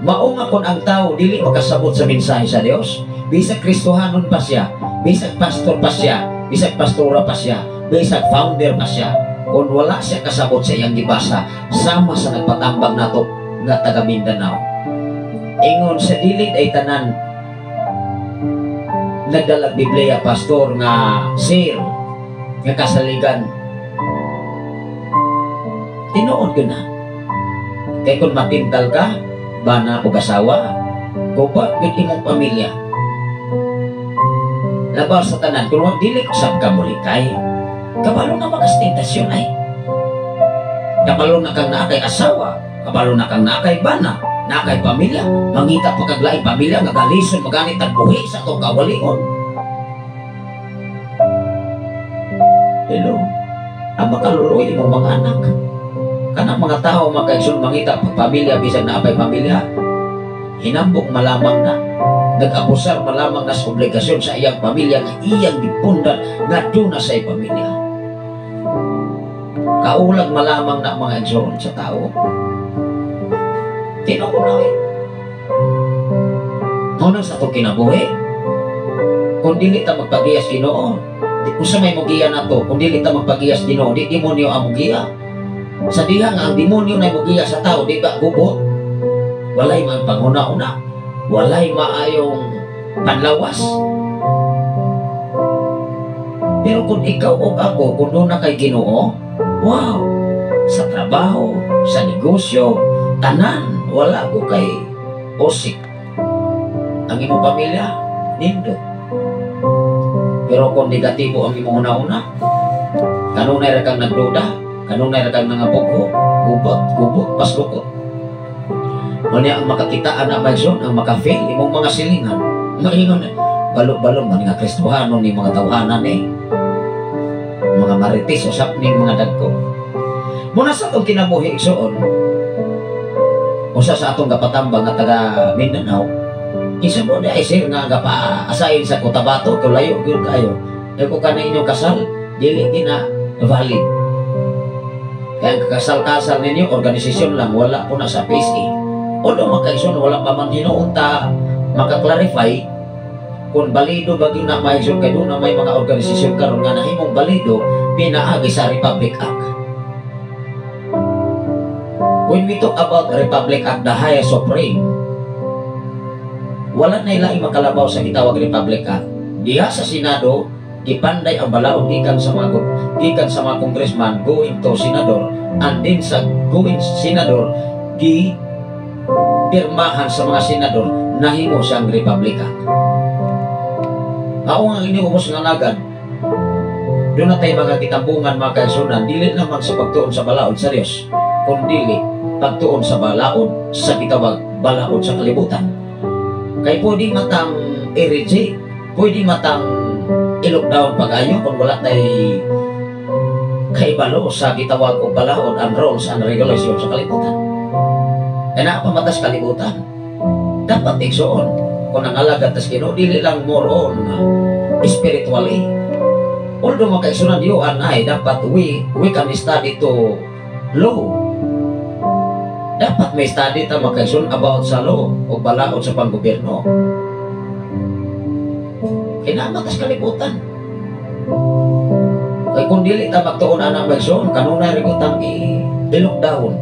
Mao nga kon ang tao dili makasabot sa mensahe sa Dios, bisag Kristohanon pa siya, bisag pastor pa siya, bisag pastora pa siya, bisag founder pa siya, kung wala siya kasabot sa iyang gibasa, sama sa nagpatambang nato nga taga Mindanao. Ingon sa dili ay tanan nagdalag Biblia, pastor nga sir nga kasaligan. Tinuod gyud na. Kay kung matintal ka, bana o asawa, guba gyud imong pamilya. Labaw sa tanan, kung wag dili usab ka mulikay, kabalo na makas tentasyon ay. Kabalo na kang naa kay asawa, kabalo na kang naa kay bana, naa kay pamilya, mangita pa kag laing pamilya nga galison maganit ang buhi sa atong kawalingon. Hello. Ang makaluloy imong mga anak. Kanang mga tao makaigsoon mangita pag pamilya bisag naa pay pamilya, hinambok malamang na nag-abusar malamang na sa obligasyon sa iyang pamilya nga iyang gipundan nga duna sa iyang pamilya. Kaulag malamang na mga igsoon sa tao. Tinuod na eh. Muna sa itong kinabuhi, kung dili ta magpagiyas Ginoo, unsa may mogiya nato? Kung dili ta magpagiyas Ginoo, di demonyo ang mogiya. Sa diha nga ang demonyo na mogiya sa tao, di ba gubot? Walay man panghuna-una, walay maayong panlawas. Pero kung ikaw o ako, kung doon na kay Ginoo, Wow! Sa trabaho, sa negosyo, tanan, wala ko kay osik. Ang imong pamilya, nindot. Pero kung negatibo ang imong una-una, kanunay ra kang nagduda, kanunay ra kang nangabugho, gubot, gubot, paslukot. Muna ang makakitaan na maigsoon, ang maka-feel, imong mga silingan, maingon, balo-balo man nga Kristohano ni mga tawhanan eh. Mga marites, usap ning mga dagko. Muna sa atong kinabuhi, igsoon, usa sa atong kapatambang nga taga Mindanao, isa mo na ay sir nga gapa-asayin sa Cotabato, kung layo gyud kayo. Kaya kung kanang inyong kasal, dili gina valid. Kaya ang kasal-kasal ninyo, organisasyon lang, wala po na sa PSA. Although makaigsoon, wala pa man hinuon ta maka-clarify kung balido ba gyud na maigsoon, kay doon na may mga organisasyon karon nga nahimong balido pinaagi sa Republic Act. When we talk about Republic Act, the highest supreme, wala na ilaing makalabaw sa gitawag Republic Act. Diha sa Senado, gipanday ang balaod gikan sa mga congressman going to senador, and then sa going senador gi pirmahan sa mga senador, nahimo siyang Republic Act. Mao nga inyong ubos nga alagad, doon na tayo mga kitambungan, mga kaigsuonan, dili lamang sa pagtuon sa balaod sa Dios, kundi pagtuon sa balaod sa gitawag balaod sa kalibutan. Kay pwede matang i-reject, pwede matang i-lockdown pag-ayo kung wala tay kaibalo sa gitawag og balaod and rules and regulation sa kalibutan. Kaya napamatas kalibutan. Dapat igsoon, kung ang alagad tas Ginoo, dili lang more on spiritually. Although makaigsuonan, you and I, dapat we can study to law. Dapat may study ta makaigsoon about sa law o balaod sa panggobyerno. Kinamatas kalibutan. Kay kung dili ta magtuon ana maigsoon, kanunay ra tang i-lockdown.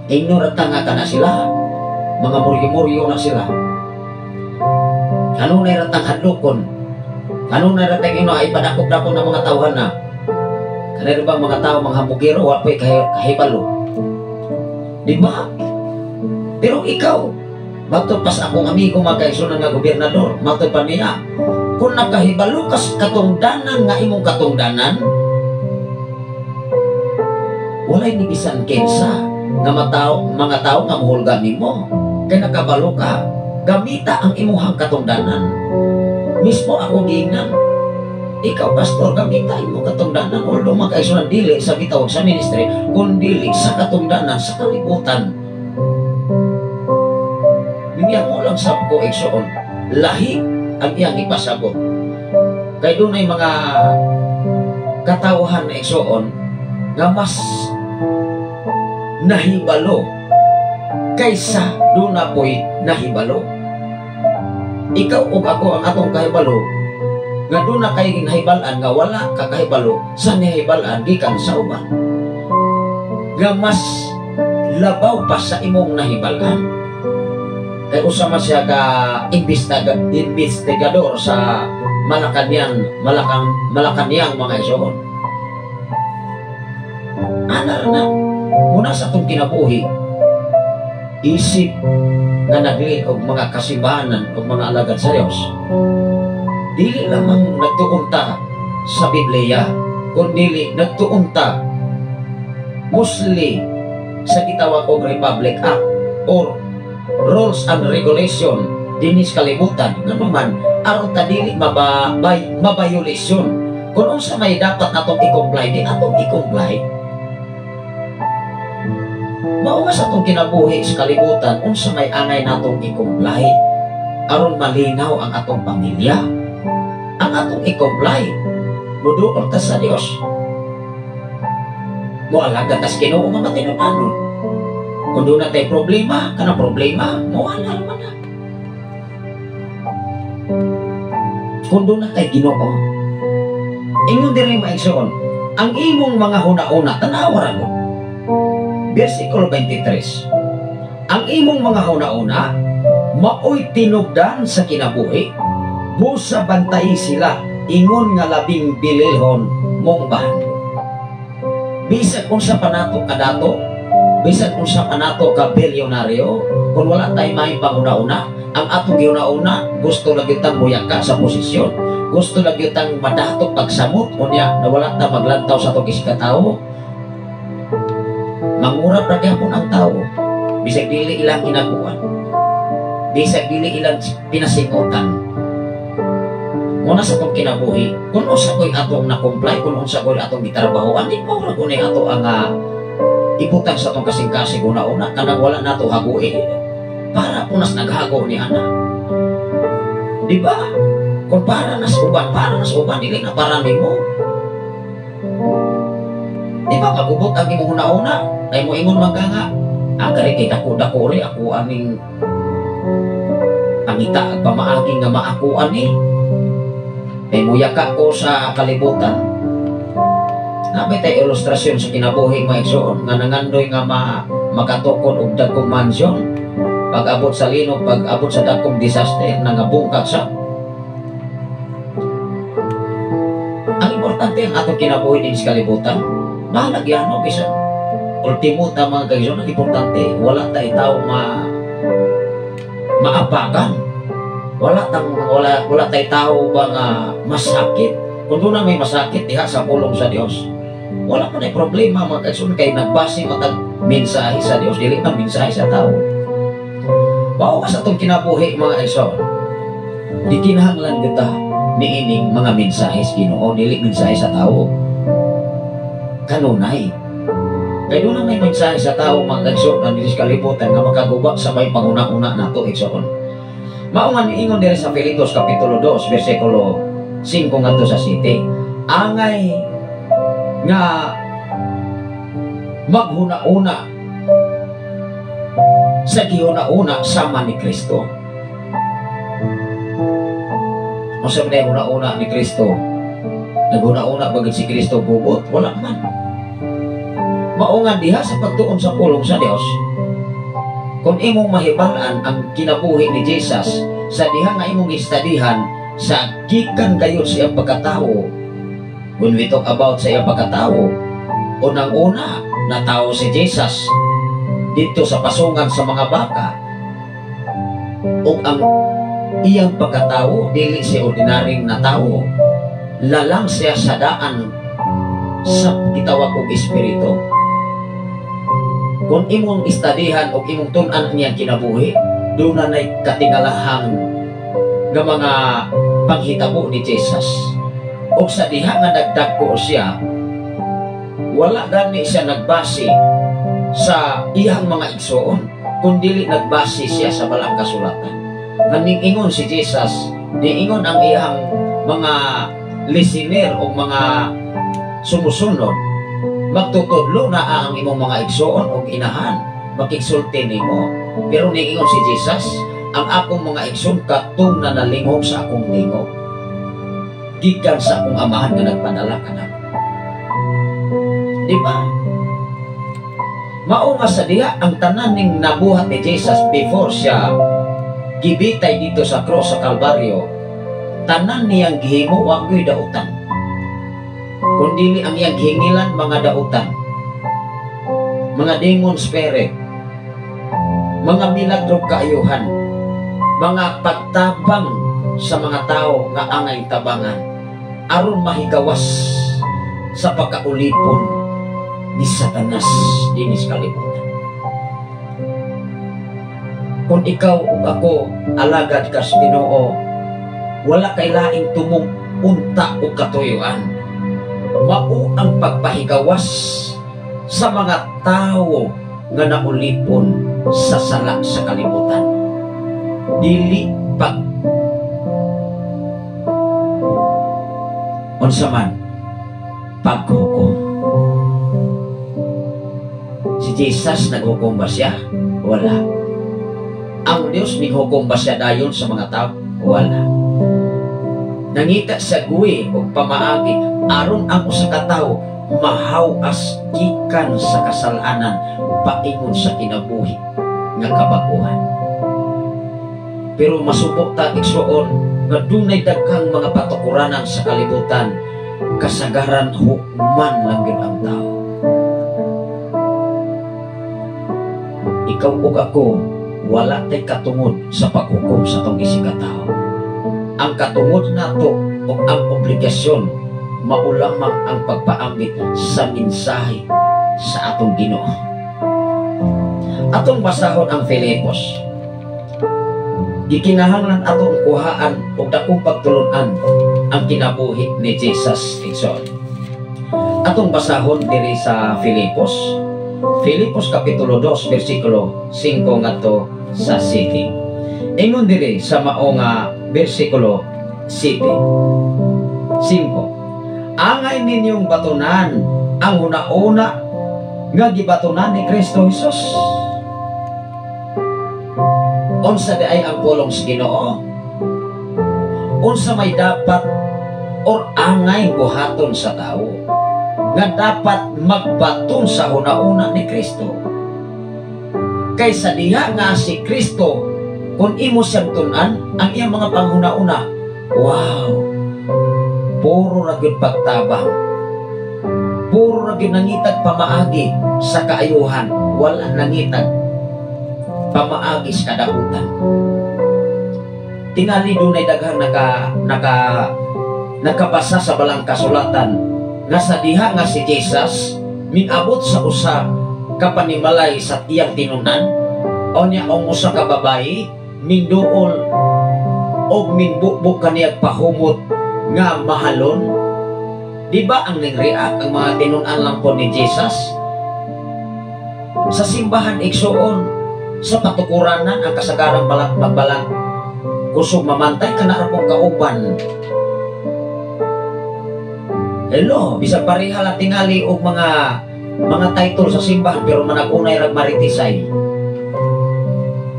Ignorant ta nga kana sila. Mga muryo-muryo na sila. Kanunay ra tang hadlokon. Kanunay ra tang ino ay padakop-dakop ng mga tawhan na. Kanay bang mga tao, mga hambugero, wa po'y kahibalo. Di ba? Pero ikaw, matod pa sa akong amigo mga kaigsuonan nga gobernador, matod pa niya, kung nakahibalo ka sa katungdanan nga imong katungdanan, walay ni bisan kinsa nga matao, mga tao nga muhulga nimo. Kay nakabalo ka, gamita ang imuhang katungdanan. Mismo ako giingnan, ikaw pastor, gamita imong katungdanan. Although mga kaigsuonan, dili sa gitawag sa ministry, kun dili sa katungdanan sa kalibutan. Niya mo lang sab ko igsoon, lahi ang iyang ipasabot. Kay dunay mga katawhan na igsoon nga mas nahibalo kaysa duna po'y nahibalo. Ikaw ug ako ang atong kahibalo nga duna kay nahibalan nga wala ka kahibalo sa nahibalan gikan sa uban. Nga mas labaw pa sa imong nahibalan. Kay usa man siya ka investigador sa Malacañang, Malacañang mga igsoon. Ana na muna sa atong kinabuhi, isip nga nagli og mga kasimbahanan og mga alagad sa Dios, dili lamang nagtuon ta sa Biblia, kundi nagtuon ta mostly sa gitawag og Republic Act or rules and regulation dinis kalibutan. Ngano man, aron ta dili mabayolation. Kung unsa may dapat atong i-comply, di atong i-comply. Mao nga sa atong kinabuhi sa kalibutan, unsa may angay natong i-comply aron malinaw ang atong pamilya, ang atong i-comply, muduol ta sa Dios, moalagad tas Ginoo nga matinud-anon. Kung doon na tayo problema, kanang problema, mawala naman na. Kung doon na tayo Ginoo. Ingon diri maigsoon, ang imong mga huna-huna, tanawa ra ko. Versikulo 23. Ang imong mga huna-huna, maoy tinubdan sa kinabuhi, busa bantay sila, ingon nga labing bililhon mong bahan. Bisan unsa pa nato kadato, bisan unsa pa nato ka bilyonaryo, kung wala tay may panguna-una, ang atong gihuna-una, gusto lang gyud tang muyaka sa posisyon, gusto lang gyud tang madato pagsamot, unya na wala ta maglantaw sa atong isigkatawo, mangurap ra gyapon ang tao, bisag dili ilang ginakuan, bisag dili ilang pinasingutan. Muna sa atong kinabuhi, kung unsa ko'y atong na-comply, kung unsa ko'y atong gitrabahoan, di mo ra kunay ato ang ibutang sa atong kasing-kasing una-una, kanang wala nato hagui. Para punas naghago ni ana. Di ba? Kung para nas uban, para nas uban, dili na para nimo. Di ba magubot ang imong una-una? Kay mo ingon man ka nga, agari kay dako-dako ri ako aning pangita ag pamaagi nga maakuan ni. Kay muyaka ko sa kalibutan. Nabay tay ilustrasyon sa kinabuhi mga igsoon nga nangandoy nga makatukod og dagkong mansion. Pag-abot sa linog, pag-abot sa dagkong disaster, nangabungkag siya. Ang importante ang atong kinabuhi din sa kalibutan, bahalagyan mo bisan. Ultimo ta mga kaigsoon, ang importante, wala tay tao maapakan. Wala tay tao ba nga masakit. Kung doon na may masakit diha sa pulong sa Dios, wala pa na problema mga kaigsoon kay nagbase matag mensahe sa Dios, dili man mensahe sa tao. Mao ka sa atong kinabuhi mga kaigsoon, di kinahanglan kita niining mga mensahe sa Ginoo, dili mensahe sa tao. Kanunay. Kay doon na may mensahe sa tao mga kaigsoon na dili sa kalibutan nga makaguba sa may panguna-una nato igsoon. Mao nga niingon diri sa Filipos kapitulo 2 bersikulo 5 ngadto sa 7, angay nga maghuna-una sa gihuna-una sama ni Kristo. Unsa man huna-una ni Kristo? Naghuna-una ba gid si Kristo gubot? Wala man. Mao nga diha sa pagtuon sa pulong sa Dios, kung imong mahibal-an ang kinabuhi ni Jesus sa diha nga imong istadihan sa gikan gayud sa iyang pagkatao, when we talk about sa iyang pagkatao, unang-una natawo si Jesus dito sa pasungan sa mga baka, ug ang iyang pagkatao dili siya ordinaryong natawo, lalang siya sa daan sa gitawag og espiritu. Kung imong istadihan o imong tun-an niyang kinabuhi, doon na na'y katingalahang nga mga panghitabo ni Jesus. O sa diha nga nagdagko siya, wala gani siya nagbase sa iyang mga igsoon, kundili nagbase siya sa balang kasulatan. Nga niingon si Jesus, niingon ang iyang mga listener o mga sumusunod, magtutudlo na ang imong mga igsoon o inahan, makigsulti nimo. Pero niingon si Jesus, ang akong mga igsoon katong na nalingog sa akong tingog, gikan sa akong amahan nga nagpadala kanako. Di ba? Mao nga sa diha ang tanan ning nabuhat ni Jesus before siya gibitay dito sa cross sa Kalbaryo, tanan niyang gihimo wa gyud dautan. Kundili ang iyang gihingilan mga dautan, mga demon spirit, mga milagro kaayuhan, mga pagtabang sa mga tao nga angay tabangan aron mahigawas sa pagkaulipon ni Satanas dinhi sa kalibutan. Kung ikaw ug ako alagad ka sa Ginoo, wala kay laing tumong unta o katuyuan. Mao ang pagpahigawas sa mga tawo nga naulipon sa sala sa kalibutan. Dili pag unsa man paghukom. Si Jesus naghukom ba siya? Wala. Ang Dios naghukom ba siya dayon sa mga tao? Wala. Nangita sa guwi o pamaagi aron ang usa ka tawo mahaw-as gikan sa kasalanan paingon sa kinabuhi nga kabaguhan. Pero masubok ta igsuon nga dunay daghang mga patukuranan sa kalibutan, kasagaran hukman lang gyud ang tao. Ikaw ug ako, wala tay katungod sa paghukom sa atong isigkatawo. Ang katungod nato ug ang obligasyon mao lamang ang pagpaambit sa mensahe sa atong Ginoo. Atong basahon ang Filipos. Gikinahanglan atong kuhaan og dakong pagtulun-an ang kinabuhi ni Jesus, igsoon. Atong basahon diri sa Filipos. Filipos Kapitulo 2, versikulo 5 ngadto sa 7. Ingon diri sa mao nga versikulo 7. 5. Angay ninyong batunan ang huna-una nga gibatunan ni Kristo Jesus. Unsa diay ang pulong sa Ginoo? Unsa may dapat or angay buhaton sa tao nga dapat magbaton sa huna-una ni Kristo? Kaysa diha nga si Kristo, kung imo siyang tun-an ang iyang mga panghuna-una, wow, puro ra gyud pagtabang, puro ra gyud nangitag pamaagi sa kaayuhan, wala nangitag pamaagi sa kadautan. Tingali dunay daghang nakabasa sa balang kasulatan nga sa diha nga si Jesus minabot sa usa ka panimalay sa iyang tinunan, o niya ang usa ka babayi minduol og minbukbuk kaniyag pahumot nga mahalon. Di ba ang ning-react ang mga tinunan lang po ni Jesus sa simbahan, igsuon, sa patukuranan, ang kasagarang balat magbalat kusog mamantay ka na pong kauban. Hello, bisag pareha lang tingali og mga title sa simbahan, pero manag-unay rag maritisay.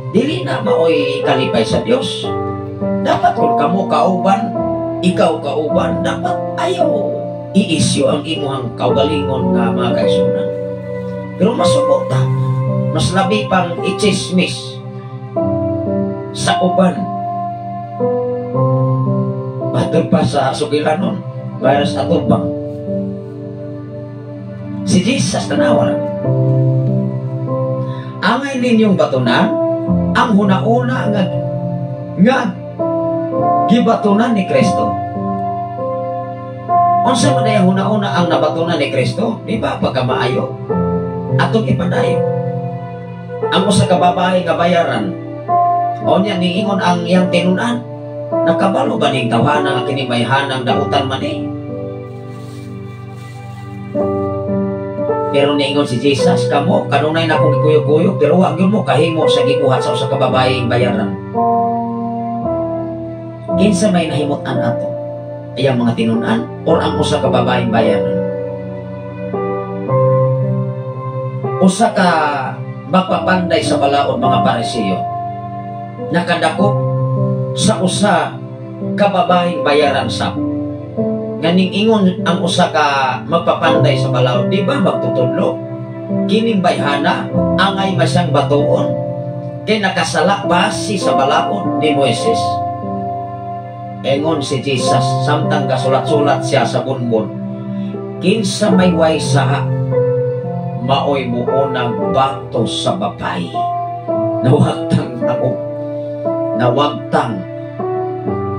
Dili na maoy kalipay sa Dios. Dapat kung kamo kauban, ikaw kauban, dapat ayaw i-issue ang imuhang kaugalingon nga mga kaigsunan. Pero masuko ta, mas labi pang ichismis sa uban. Matod pa sa sugilanon, virus atubang. Si Jesus, tanawa. Angay ninyong batunan ang huna-una nga gibatunan ni Kristo. Unsa man ang huna-una ang nabatunan ni Kristo? Di ba pagkamaayo? Atong ipadayon. Ang usa ka babae nga bayaran, o niya niingon ang iyang tinunan, nakabalo ba ning tawhana nga kini mayhanang dautan man eh? Pero niingon si Jesus, kamo kanunay na akong gikuyog-kuyog, pero wa gyud mo kahimo sa gibuhat sa usa ka babaeng bayaran. Kinsa may nahimut-an ato? Iyang mga tinunan or ang usa ka babaeng bayaran? Usa ka mapapanday sa balaod, mga Pariseo, nakadakop sa usa ka babaeng bayaran sa nganing ingon ang usa ka magpapanday sa balaod, di ba magtutudlo kining bayhana angay masyang batuon kay nakasala base sa balaod ni Moises. Engon si Jesus samtang kasulat-sulat siya sa bunbon, kinsa may way saha maoy muunang bato sa babae. Nawagtang ako, nawagtang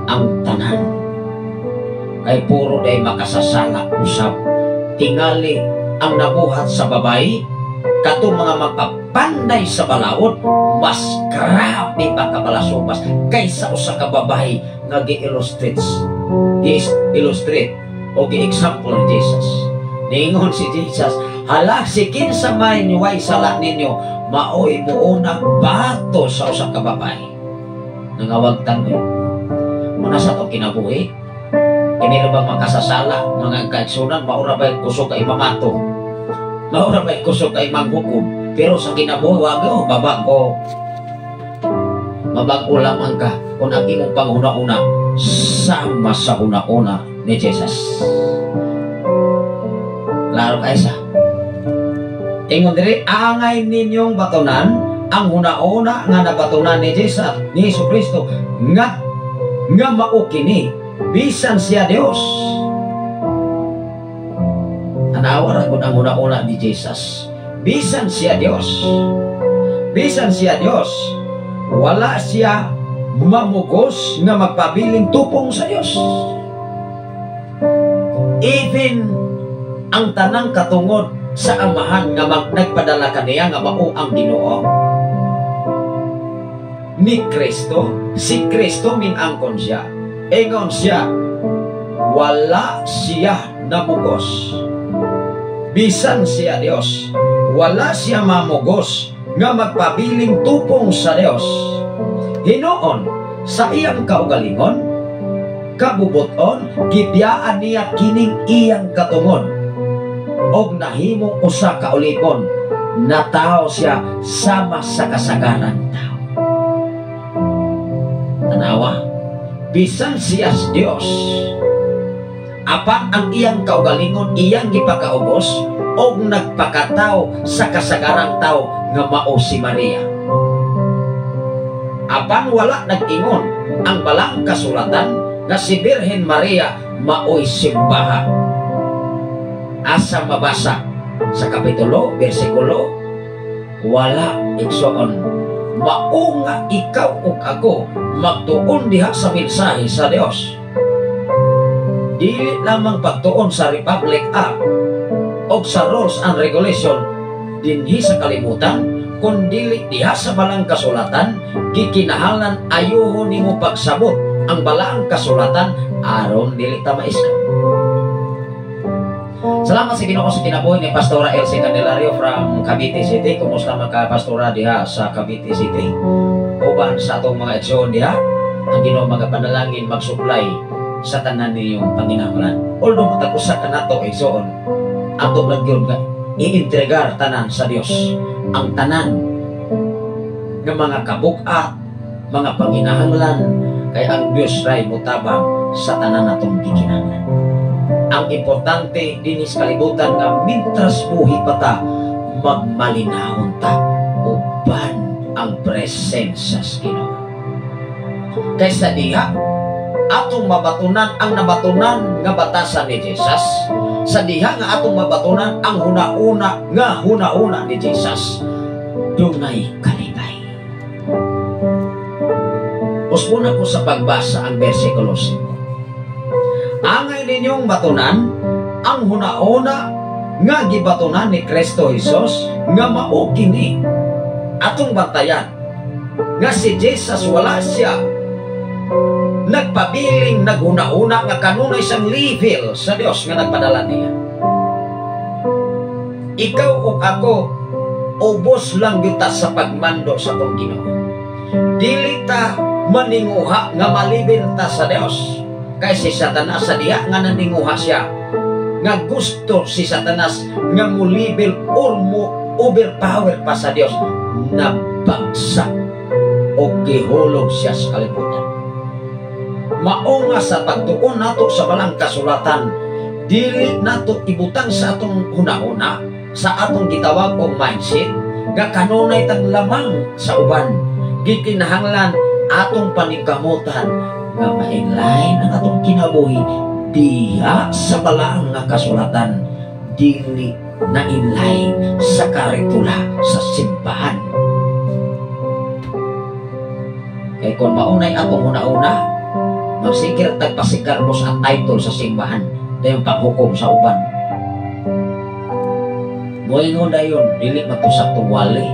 ang tanan. Kay puro day makasasala usab. Tingali ang nabuhat sa babae, katong mga mapapanday sa balaod, mas grabe pa kabalasubas kaysa usa ka babae nga gi-illustrate o gi-example ni Jesus. Niingon si Jesus, hala, si kinsa may way sala ninyo, maoy muunang bato sa usa ka babae. Nangawagtan mo. Muna sa itong kinabuhi, kini ra bang makasasala, mga kaigsunan, maura ba'y kusog kay mamato? Maura ba'y kusog kay manghukom? Pero sa kinabuhi, wag o, babago. Mabago lamang ka kung ang imong panghuna-una sama sa una-una ni Jesus. Klaro kayo sa. Ingon diri, angay ninyong batunan ang huna-una nga nabatunan ni Jesus, ni Hesus Kristo, nga mao kini bisan siya Dios. Tanawa ra gud ang huna-una ni Jesus. Bisan siya Dios. Bisan siya Dios, wala siya mamugos nga magpabiling tupong sa Dios. Even ang tanang katungod sa Amahan nga nagpadala kaniya nga mao ang Ginoo ni Kristo, si Kristo minangkon siya. Ingon siya, wala siya namugos. Bisan siya Dios, wala siya mamugos nga magpabiling tupong sa Dios. Hinuon, sa iyang kaugalingon, kabubuton, gibiyaan niya kining iyang katungod og nahimong usa ka ulipon, natawo siya sama sa kasagaran tao. Tanawa, bisan siya Dios, apan ang iyang kaugalingon iyang gipakaubos og nagpakatao sa kasagarang tao nga mao si Maria. Apan wala nag-ingon ang balang kasulatan nga si Birhen Maria maoy simbahan. Asa mabasa sa kapitulo, bersikulo, wala, igsoon. Mao nga ikaw ug ako magtuon diha sa mensahe sa Dios. Dili lamang pagtuon sa Republic Act o sa rules and regulation dinhi sa kalibutan, kun dili diha sa balang kasulatan, gikinahanglan ayuho nimo pagsabot ang balaang kasulatan aron dili ta maiskaw. Salamat sa Ginoo sa kinabuhi ni Pastora Elsie Candelario from Cavite City. Kumusta man ka, Pastora, diha sa Cavite City? Uban sa atong mga igsoon diha, ang Ginoo magapanalangin magsuplay sa tanan ninyong panginahanglan. Although matag usa ka nato, igsoon, ato lang gyud nga ientregar tanan sa Dios. Ang tanan nga mga kabukat, mga panginahanglan, kay ang Dios ray motabang sa tanan natong gikinahanglan. Ang importante dinis kalibutan nga mintras buhi pa ta, magmalinahon ta uban ang presensya sa Ginoo. Kaysa diha atong mabatunan ang nabatunan nga batasan ni Jesus, sa diha nga atong mabatunan ang huna-una nga huna-una ni Jesus, dunay kalipay. Usbon ko sa pagbasa ang versikulo 5. Angay ninyong batunan ang huna-una nga gibatunan ni Kristo Jesus nga mao kini. Atong bantayan nga si Jesus wala siya nagpabiling naghuna-una nga kanunay siyang level sa Dios nga nagpadala niya. Ikaw ug ako ubos lang gyud ta sa pagmando sa atong Ginoo. Dili ta maninguha nga malibel ta sa Dios. Kay si Satanas sa diha nga naninguha siya, nga gusto si Satanas nga mulibel or mo overpower pa sa Dios, nabagsak o gihulog siya sa kalibutan. Mao nga sa pagtuon nato sa balang kasulatan, dili nato ibutang sa atong hunahuna, sa atong gitawag og mindset, nga kanunay tang lamang sa uban. Gikinahanglan atong paningkamutan nga mainline ang atong kinabuhi diha sa balaang nga kasulatan, dili na inline sa karitula sa simbahan. Kay kung maunay atong una-una, magsikir tagpasikarbos ang title sa simbahan dayong paghukom sa uban. Moingon dayon, dili matusak tong wali.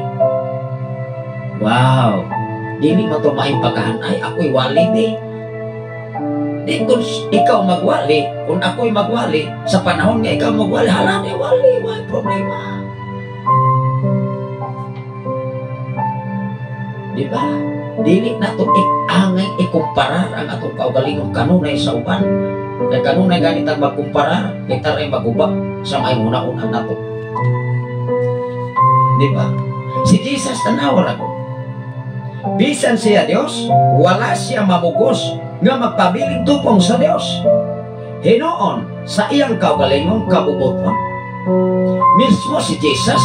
Wow, dili man to maayong pagkahanay, ako'y wali di. Di kung ikaw magwali, kung ako'y magwali, sa panahon nga ikaw magwali, hala ni wali, may problema. Di ba? Dili na ito angay ikumparar ang atong kaugalingong kanunay sa uban. Kay kanunay ganit ang magkumparar, kay taray maguba sa may una-una nato. Di ba? Si Jesus tanawa ako. Bisan siya Dios, wala siya mamugos nga magpabiling tupong sa Dios. Hinuon sa iyang kaugalingong kabubuton. Mismo si Jesus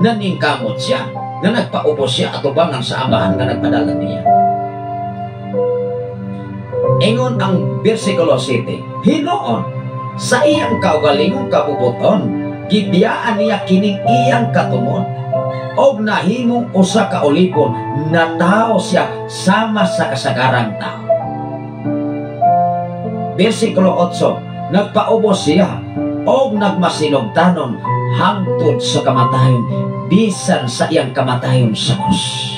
naningkamot siya nga nagpaubos siya atubangan sa Amahan nga nagpadala niya. Ingon ang versikulo 7, hinuon sa iyang kaugalingong kabubuton, Gibiyaan niya kining iyang katungod og nahimong usa ka ulipon, natawo siya sama sa kasagarang tao. Versikulo 8, nagpaubos siya og nagmasinugtanon hangtod sa kamatayon, bisan sa iyang kamatayon sa krus.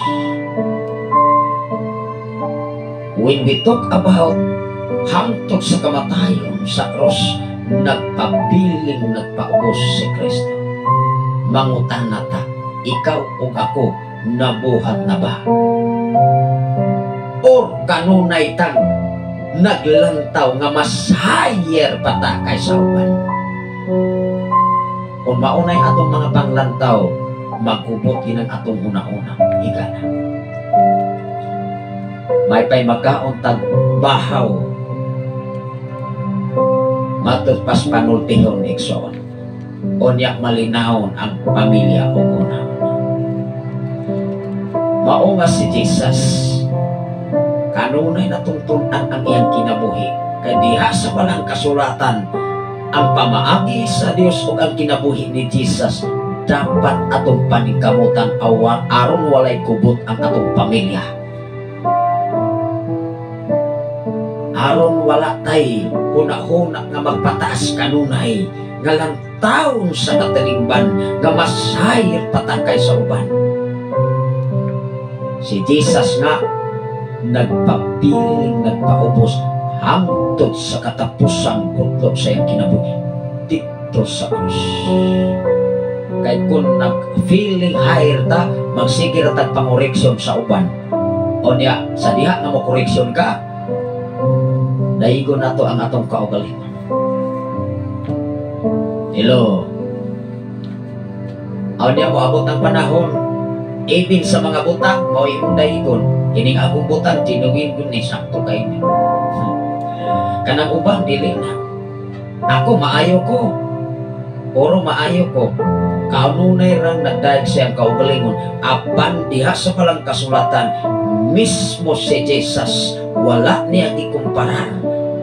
When we talk about hangtod sa kamatayon sa krus, nagpabiling nagpaubos si Kristo. Mangutana ta, ikaw ug ako, nabuhat na ba? Or kanunay tang naglantaw nga mas higher pa ta kaysa uban? Kung maunay atong mga panglantaw, magkubot yun ang atong una-una. Higala. May pa'y magkaon tag bahaw. Matod pas panultihon igsoon. Unya malinahon ang pamilya o kunahon. Mao nga si Jesus, kanunay natungtun-an ang iyang kinabuhi. Kay diha sa walang kasulatan, ang pamaagi sa Dios ug ang kinabuhi ni Jesus dapat atong paningkamutan awan aron walay kubot ang atong pamilya. Aron wala tay huna-huna nga magpataas kanunay nga lantawon sa katalingban nga mas higher pa ta kaysa uban. Si Jesus nga nagpabiling nagpaubos hangtod sa katapusang kudlo sa iyang kinabuhi didto sa krus. Kay kung nag-feeling higher ta, magsige ra tag pangoreksyon sa uban. Unya sa diha nga mo koreksyon ka, daigon nato ang atong kaugalingon. Hello. Unya moabot ang panahon, even sa mga butang, mao imong daigon. Kining akong butang, genuine gud ni, sakto kay ni. Kanang uban, dili na. Ako, maayo ko. Puro maayo ko. Kanunay rang nagdayag siyang kaugalingon. Apan diha sa palang kasulatan, mismo si Jesus, wala niya ikumparar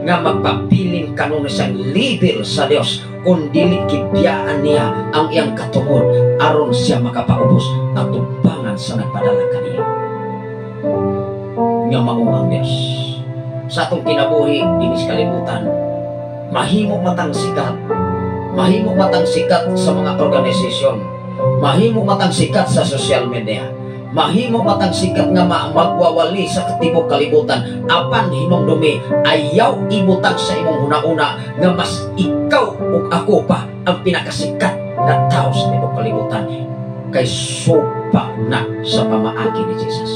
nga magpabilin kanunay siyang level sa Dios, kung dili gibiyaan niya ang iyang katungod aron siya makapaubos at tumpangan sa nagpadala kaniya nga mao ang Dios. Sa atong kinabuhi dinhi sa kalibutan, mahimo matang sikat, mahimo matang sikat sa mga organisasyon, mahimo matang sikat sa social media, mahimo matang sikat nga magwawali sa katibok kalibutan, apan hinumdumi ayaw ibutang sa imong huna-una nga mas ikaw ug ako pa ang pinakasikat na tao sa tibok kalibutan, kay supa na sa pamaagi ni Jesus.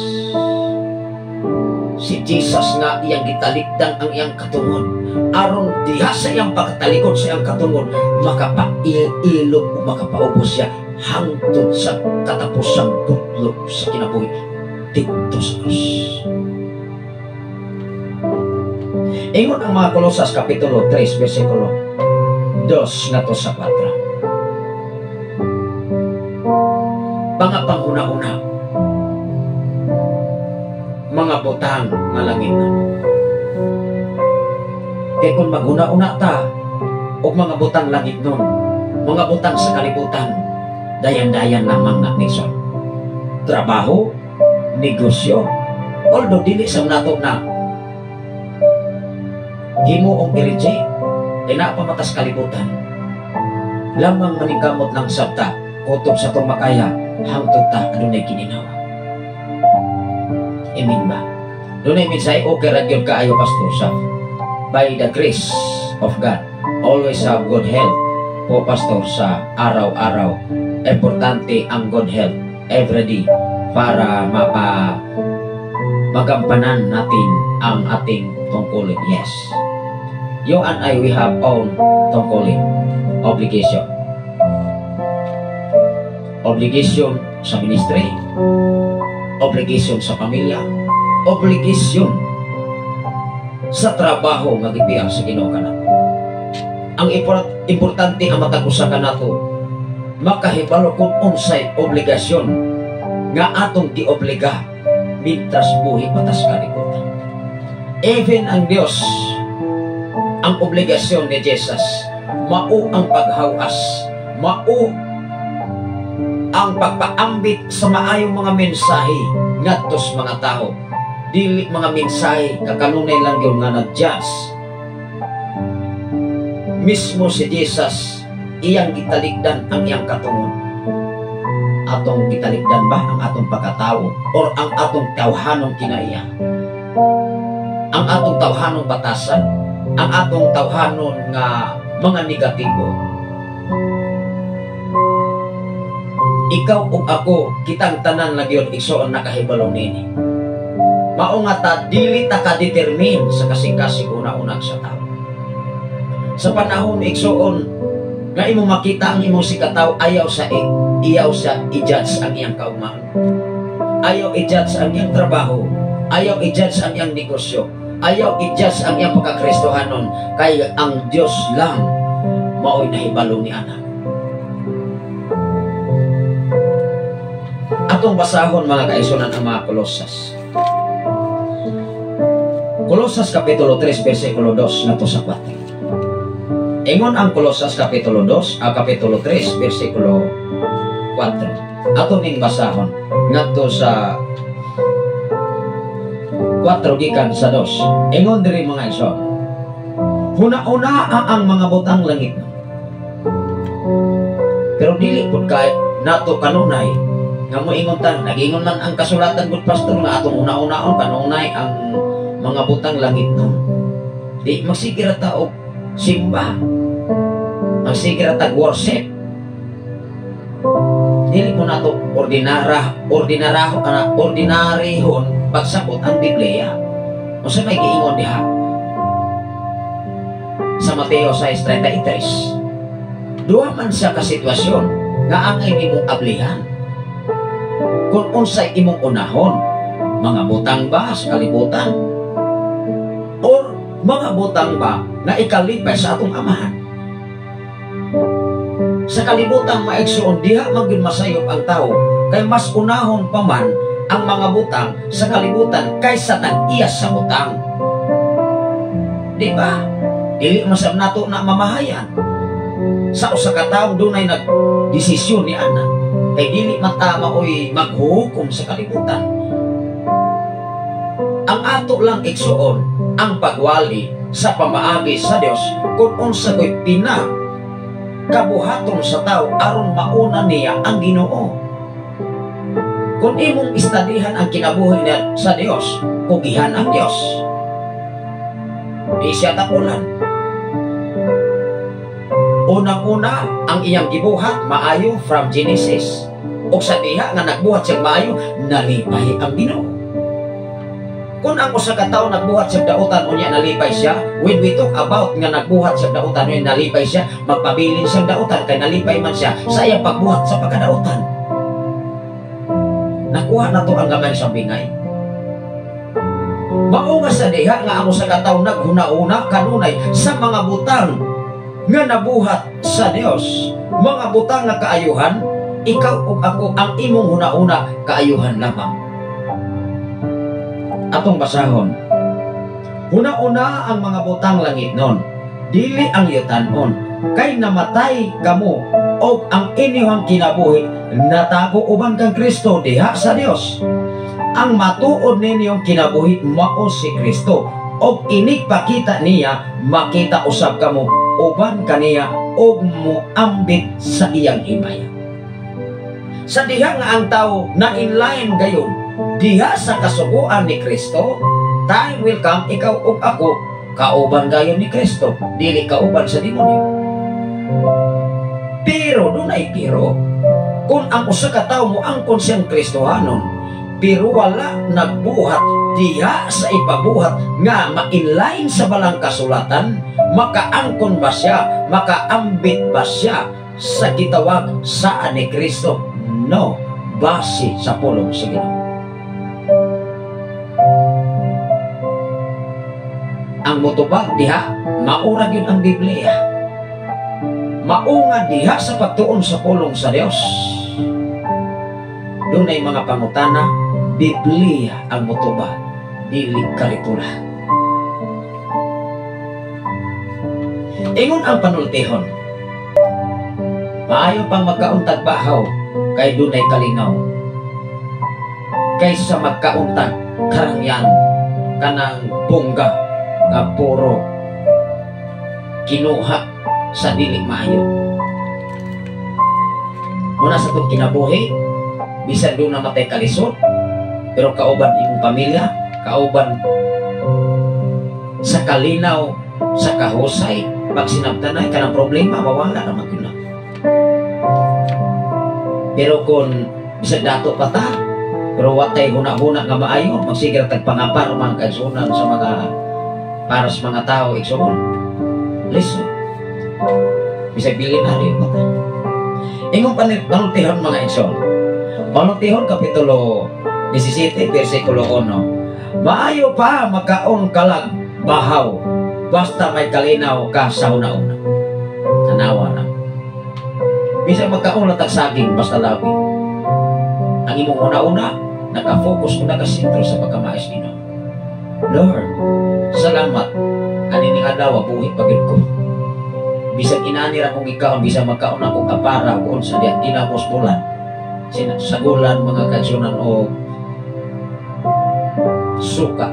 Si Jesus nga iyang gitalikdan ang iyang katungod aron diha sa iyang pagkatalikod sa iyang katungod makapailog o makapaubos siya hangtod sa katapusang kudlo sa kinabuhi didto sa krus. Ingon ang mga Kolosas Kapitulo 3 versikulo 2 ngadto sa 4. Mga panghuna-una, mga butang nga langit na. Kay kung maghuna-una ta og mga butang langit nun, mga butang sa kalibutan, dayan-dayan lamang na nison. Trabaho, negosyo, although dili sa nato na himuong i-reject, kay naa pa matas kalibutan. Lamang maningkamot lang sabta, kutob sa itong makaya, hangtod ta adunay kininawa. Amen ba? Dunay minsay, okay ra gyud kaayo, Pastor Saf. By the grace of God, always have good health po, Pastor, sa araw-araw. Importante ang good health every day para magampanan natin ang ating tungkulin. Yes. You and I, we have own tungkulin, obligation. Obligation sa ministry, obligation sa pamilya, obligation sa trabaho nga gipiang sa Ginoo kanato. Ang importante ang matag usa kanato makahibalo kung unsay obligasyon nga atong giobliga mintras buhi patas kalibutan. Even ang Dios, ang obligasyon ni Jesus mao ang paghawas, Mao ang pagpaambit sa maayong mga mensahe ngadto sa mga tao. Dili mga mensahe kakanunay lang gyud nga nag-judge. Mismo si Jesus iyang gitalikdan ang iyang katungod. Atong gitalikdan ba ang atong pagkatao or ang atong tawhanong kinaiya? Ang atong tawhanong batasan, ang atong tawhanon nga mga negatibo. Ikaw ug ako, kitang tanan na gyud igsoon nakahibalo nini. Mao nga ta dili ta ka-determine sa kasing-kasing una-unang sa tao. Sa panahon igsoon nga imong makita ang imong sikataw, ayaw sa iyaw sa i-judge ang iyang kaugmaan. Ayaw i-judge ang iyang trabaho, ayaw i-judge ang iyang negosyo, ayaw i-judge ang iyang pagkakristohanon, kay ang Dios lang mao'y nahibalo ni ana. Atong basahon mga kaisunan ang mga Kolosas. Kolosas Kapitulo 3, versikulo 2 ngadto sa 4. Ingon ang Kolosas Kapitulo 2, Kapitulo 3, versikulo 4. Ato ning basahon ngadto sa 4 gikan sa 2. Ingon diri mga igsoon. Huna-una ang mga butang langit. Pero dili pud kay nato kanunay nga moingon ta, nagingon man ang kasulatan gud pastor nga atong una-unaon kanunay ang mga butang langit nun. Di magsigira ta og simba. Magsigira ta worship. Dili ko nato ordinarihon pagsabot ang Biblia. Unsa may giingon diha? Sa Mateo 6:33. Duha man siya ka sitwasyon nga angay nimong ablihan. Kung unsay imong unahon, mga butang ba sa kalibutan? Or mga butang ba na ikalipay sa atong amahan? Sa kalibutan maigsoon, diha man gyud masayop ang tao, kay mas unahon pa man ang mga butang sa kalibutan kaysa tag-iya sa butang. Di ba? Dili masab nato na mamahayan. Sa usa ka tawo dunay nagdesisyon ni ana, kay dili man ta maoy maghuhukom sa kalibutan. Ang ato lang igsoon ang pagwali sa pamaagi sa Dios kung unsa ko'y pinakabuhaton sa tao aron mauna niya ang Ginoo. Kung imong istadihan ang kinabuhi niya sa Dios, kugihan ang Dios. Di siya tapulan. Unang-una, ang iyang gibuhat maayo from Genesis. O sa diha nga nagbuhat siyang maayo, nalipay ang Ginoo. Kung ang usa ka tawo nagbuhat sa dautan unya nalipay siya, when we talk about nga nagbuhat sa dautan unya nalipay siya, magpabilin siyang dautan kay nalipay man siya sa iyang pagbuhat sa pagkadautan. Nakuha na to ang gamay sa bingay. Mao nga sa diha nga ang usa ka tawo naghuna-una kanunay sa mga butang nga nabuhat sa Dios, mga butang nga kaayuhan, ikaw ug ako ang imong huna-una kaayuhan lamang. Atong basahon. Huna-una ang mga butang langit nun, dili ang yutanon, kay namatay kamo og ang inyong kinabuhi natago uban kang Kristo diha sa Dios. Ang matuod ninyong kinabuhi mao si Kristo, og inigpakita niya makita usab kamo uban kaniya og moambit sa iyang himaya. Sa diha nga ang tao na inline gayon diha sa kasuguan ni Kristo, time will come, ikaw ug ako kauban gayon ni Kristo, dili kauban sa demonyo. Pero dunay pero, kung ang usa ka tawo moangkon siyang Kristohanon, pero wala nagbuhat diha sa ipabuhat nga ma-inline sa balang kasulatan, makaangkon ba siya, makaambit ba siya sa gitawag sa ni Kristo? No, base sa pulong sa Ginoo. Ang motubag diha, maura gyud ang Biblia. Mao nga diha sa pagtuon sa pulong sa Dios. Dunay mga pangutana, Biblia ang motubag, dili karitura. Ingon ang panultihon. Maayo pang magkaon tag bahaw kay dunay kalinaw kaysa magkaon tag karangyan, kanang bongga nga puro kinuha sa dili maayo. Muna sa itong kinabuhi, bisan duna man tay kalisod, pero kauban imong pamilya, kauban sa kalinaw, sa kahusay, pag sinabtanay ka ng problema, mawala naman yun na. Pero kung bisan dato pa ta, pero watay huna-huna nga maayo, magsigira tag pangapar mga kaigsunan sa mga para sa mga tao, igsoon. Lisod. Bisag bilin na rin pa ta. Ingong panultihon, mga igsoon. Panultihon Kapitulo 17, versikulo 1. Maayo pa magkaon kalag bahaw, basta may kalinaw ka sa una-una. Tanawa na. Bisag magkaon lang tag saging, basta labi. Ang imong una-una, nakafocus o nakasentro sa pagkamais Ginoo. Lord, salamat. Anining adlaw, buhi pa gyud ko. Bisag inani ra kong ikaon, bisag magkaon akong kapara o unsa diya, ginamos bulan. Sagulan, mga kaigsunan, o suka.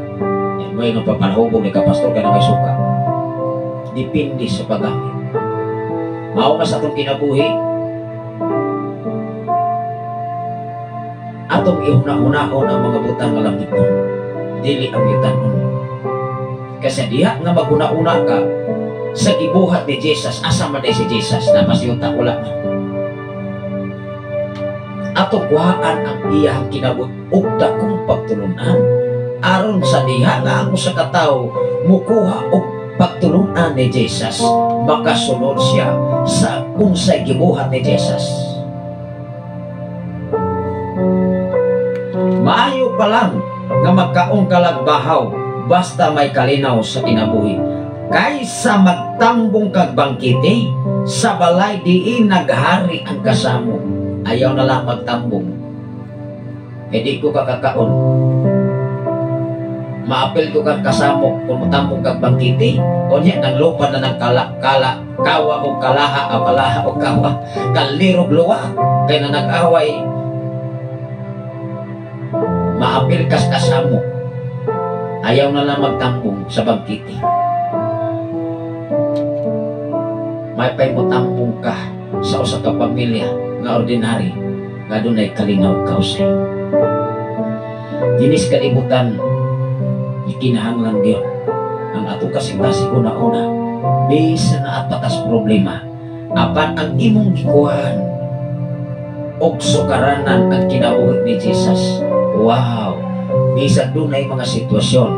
Eh, may nga papanhubog ni ka, pastor, kaya may suka. Depende sa paggamit. Mao ka sa atong kinabuhi, atong ihuna-hunahon ang mga butang nga langitnon, dili ang yutanon. Kasi diha nga maghuna-una ka sa gibuhat ni Jesus, asa man si Jesus na pasyuta, wala man. Atong kuhaan ang iyang kinabuhi ug dakong pagtulunan aron sa diha nga ang usa ka tawo mukuha og pagtulunan ni Jesus, makasunod siya sa unsay gibuhat ni Jesus. Maayo pa lang nga magkaon kalag bahaw basta may kalinaw sa kinabuhi kaysa magtambong kag bangkete sa balay diin naghari ang kasamo. Ayaw na lang magtambong. Eh di ko kakakaon. Maapil ko kag kasamo kung mutambong kag bangkete. O niya, nang lupa na ng kala, kala, kawa o kalaha, o kalaha o kawa, kalirog luwa, kay na nag-away, maapil kas kasamo. Ayaw na lang magtambong sa bangkete. May pay mo tambong ka sa usa ka pamilya nga ordinary nga dunay kalinaw kausay. Dinis kalibutan, ikinahanglan Dios ang atong kasing-kasing una-una, bisan na apatas problema, apan ang imong gikuhan og sukaranan ang kinabuhi ni Jesus. Wow, bisan dunay mga sitwasyon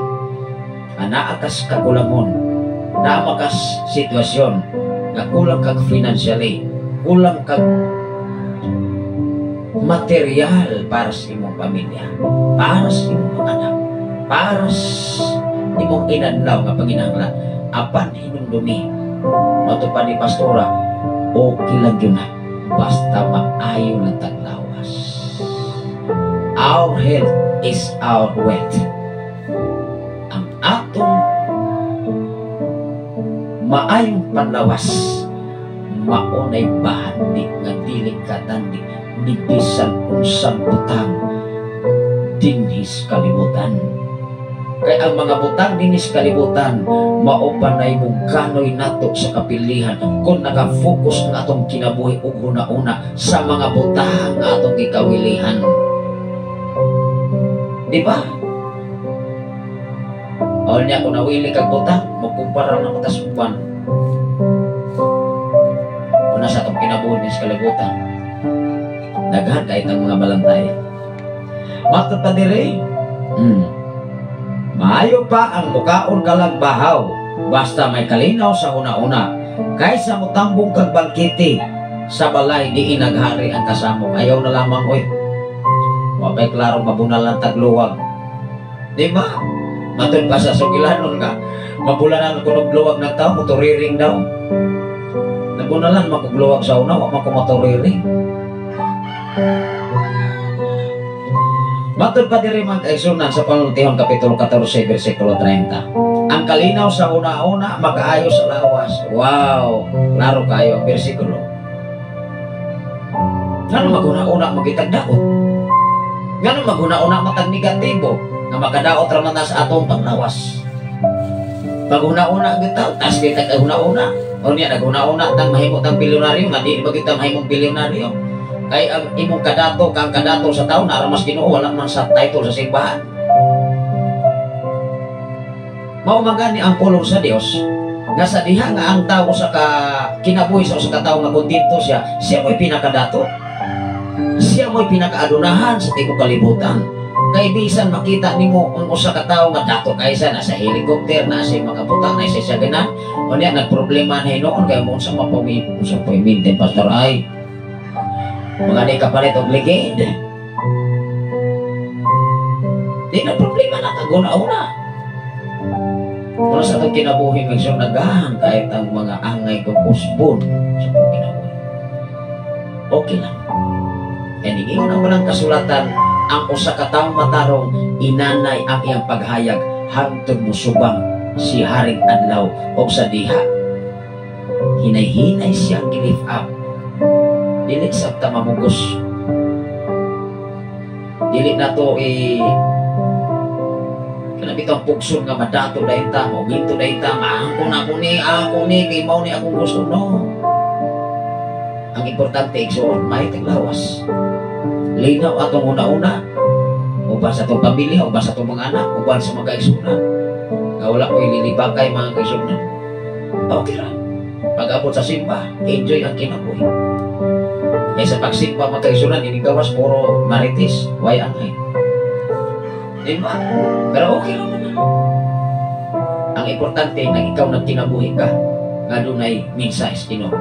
anaa kas kakulangon, naa makas sitwasyon nga kulang kag financially, kulang kag material para sa imong pamilya, para sa imong mga anak, para sa imong inadlaw nga panginahanglan, apan hinumdumi matupad ni pastora, okay lang yun na basta maayo lang taglawas. Our health is our wealth. Ang atong maayong panlawas maunay bahandi nga dili katandi ni bisan unsang butang dinhis kalibutan. Kay ang mga butang dinhis kalibutan mao pa nay mugkanoy nato sa kapilihan kung naka-focus ang atong kinabuhi ug huna-una sa mga butang nga atong gikawilihan. Di ba? O niya, kung nawili kag butang, magkumpara na ko tas uban. Una sa atong kinabuhi sa kalibutan, daghan kahit ang mga balantay. Matod pa dire, Maayo pa ang mukaon kalag bahaw, basta may kalinaw sa una-una, kaysa mutambong kag bangkete sa balay di naghari ang kasamo. Ayaw na lamang, oy. Wapay klarong mabunalan tagluwag. Di ba? Matod pa sa sugilanon nga, mabulanan ko og luwag ng tao, motoriring daw. Nabunalan makugluwag sa una, wa man ko motoriring. Matod pa diri mga kaigsunan sa Panultihon Kapitulo 14, versikulo 30. Ang kalinaw sa una-una makaayo sa lawas. Wow, klaro kayo ang bersikulo. Ngano maghuna-una magitag daot? Ngano maghuna-una matag negatibo nga makadaot ra man na sa atong panglawas? Paghuna-una gyud ta, tas di tag huna-una. O niya naghuna-una tang mahimo tang bilyonaryo nga di ba gyud ta mahimong bilyonaryo? Kay ang imong kadato kang kadato sa tawo nara mas Ginoo, wala man sa title sa simbahan. Mao man gani ang pulong sa Dios nga sa diha nga ang tawo sa ka kinabuhi sa usa ka tawo nga kontento siya, siya mo'y pinakadato. Siya mo'y pinakaadunahan sa tibuok kalibutan. Kay bisan makita nimo ang usa ka tawo nga dato kaysa nasa helicopter, nasa mga butang, nasa siya ganan. O niya nagproblema na hinuon kay mo unsa mapami unsa pa maintain, pastor, ay mga di kapalit og ligid. Di na problema na kaguna-una. Kung sa itong kinabuhi, minsan nagahan kahit ang mga angay kong usbon sa itong kinabuhi. Okay lang. Kaya ningingon ang walang kasulatan, ang usa ka taong matarong, inanay ang iyang paghayag, hangtod musubang si Haring Adlaw o sa diha. Hinay-hinay siyang gilift up. Dili sabta mamugos. Dili na to i kana bitong pugson nga madato dahil ta mo ginto dahil ta maangko na ako ni ako ni kay mao ni akong gusto, no. Ang importante, igsoon, may taglawas, linaw atong una-una uban sa atong pamilya, uban sa atong mga anak, uban sa mga kaigsuonan nga wala ko ililibakay mga kaigsuonan. Okay ra pag-abot sa simba, enjoy ang kinabuhi. Kaya sa pagsimba, mga kaigsuonan, ini gawas puro marites, way angay. Di ba? Pero okay lang naman. Ang importante na ikaw nagkinabuhi ka nga dunay mensahe sa Ginoo.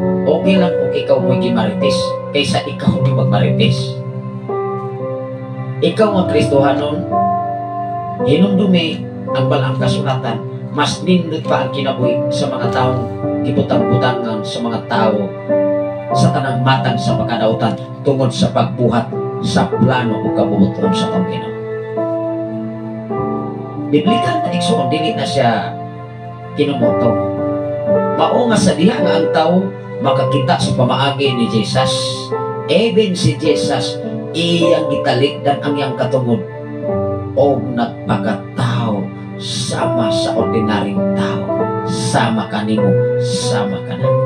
Okay lang kung ikaw mo'y gimarites kaysa ikaw di magmarites. Ikaw nga Kristohanon, hinumdumi ang balaang kasulatan, mas nindot pa ang kinabuhi sa mga taong gibutang-butangan sa mga tao sa tanang matang sa makadautan tungod sa pagbuhat sa plano o kabubuton sa taong Ginoo. Biblikal na, igsoon, dili na siya kinumotong. Mao nga sa diha nga ang tao makakita sa pamaagi ni Jesus. Even si Jesus, iyang gitalikdan ang iyang katungod o nagpakatao sama sa ordinaryong tao, sama kanimo, sama kanako.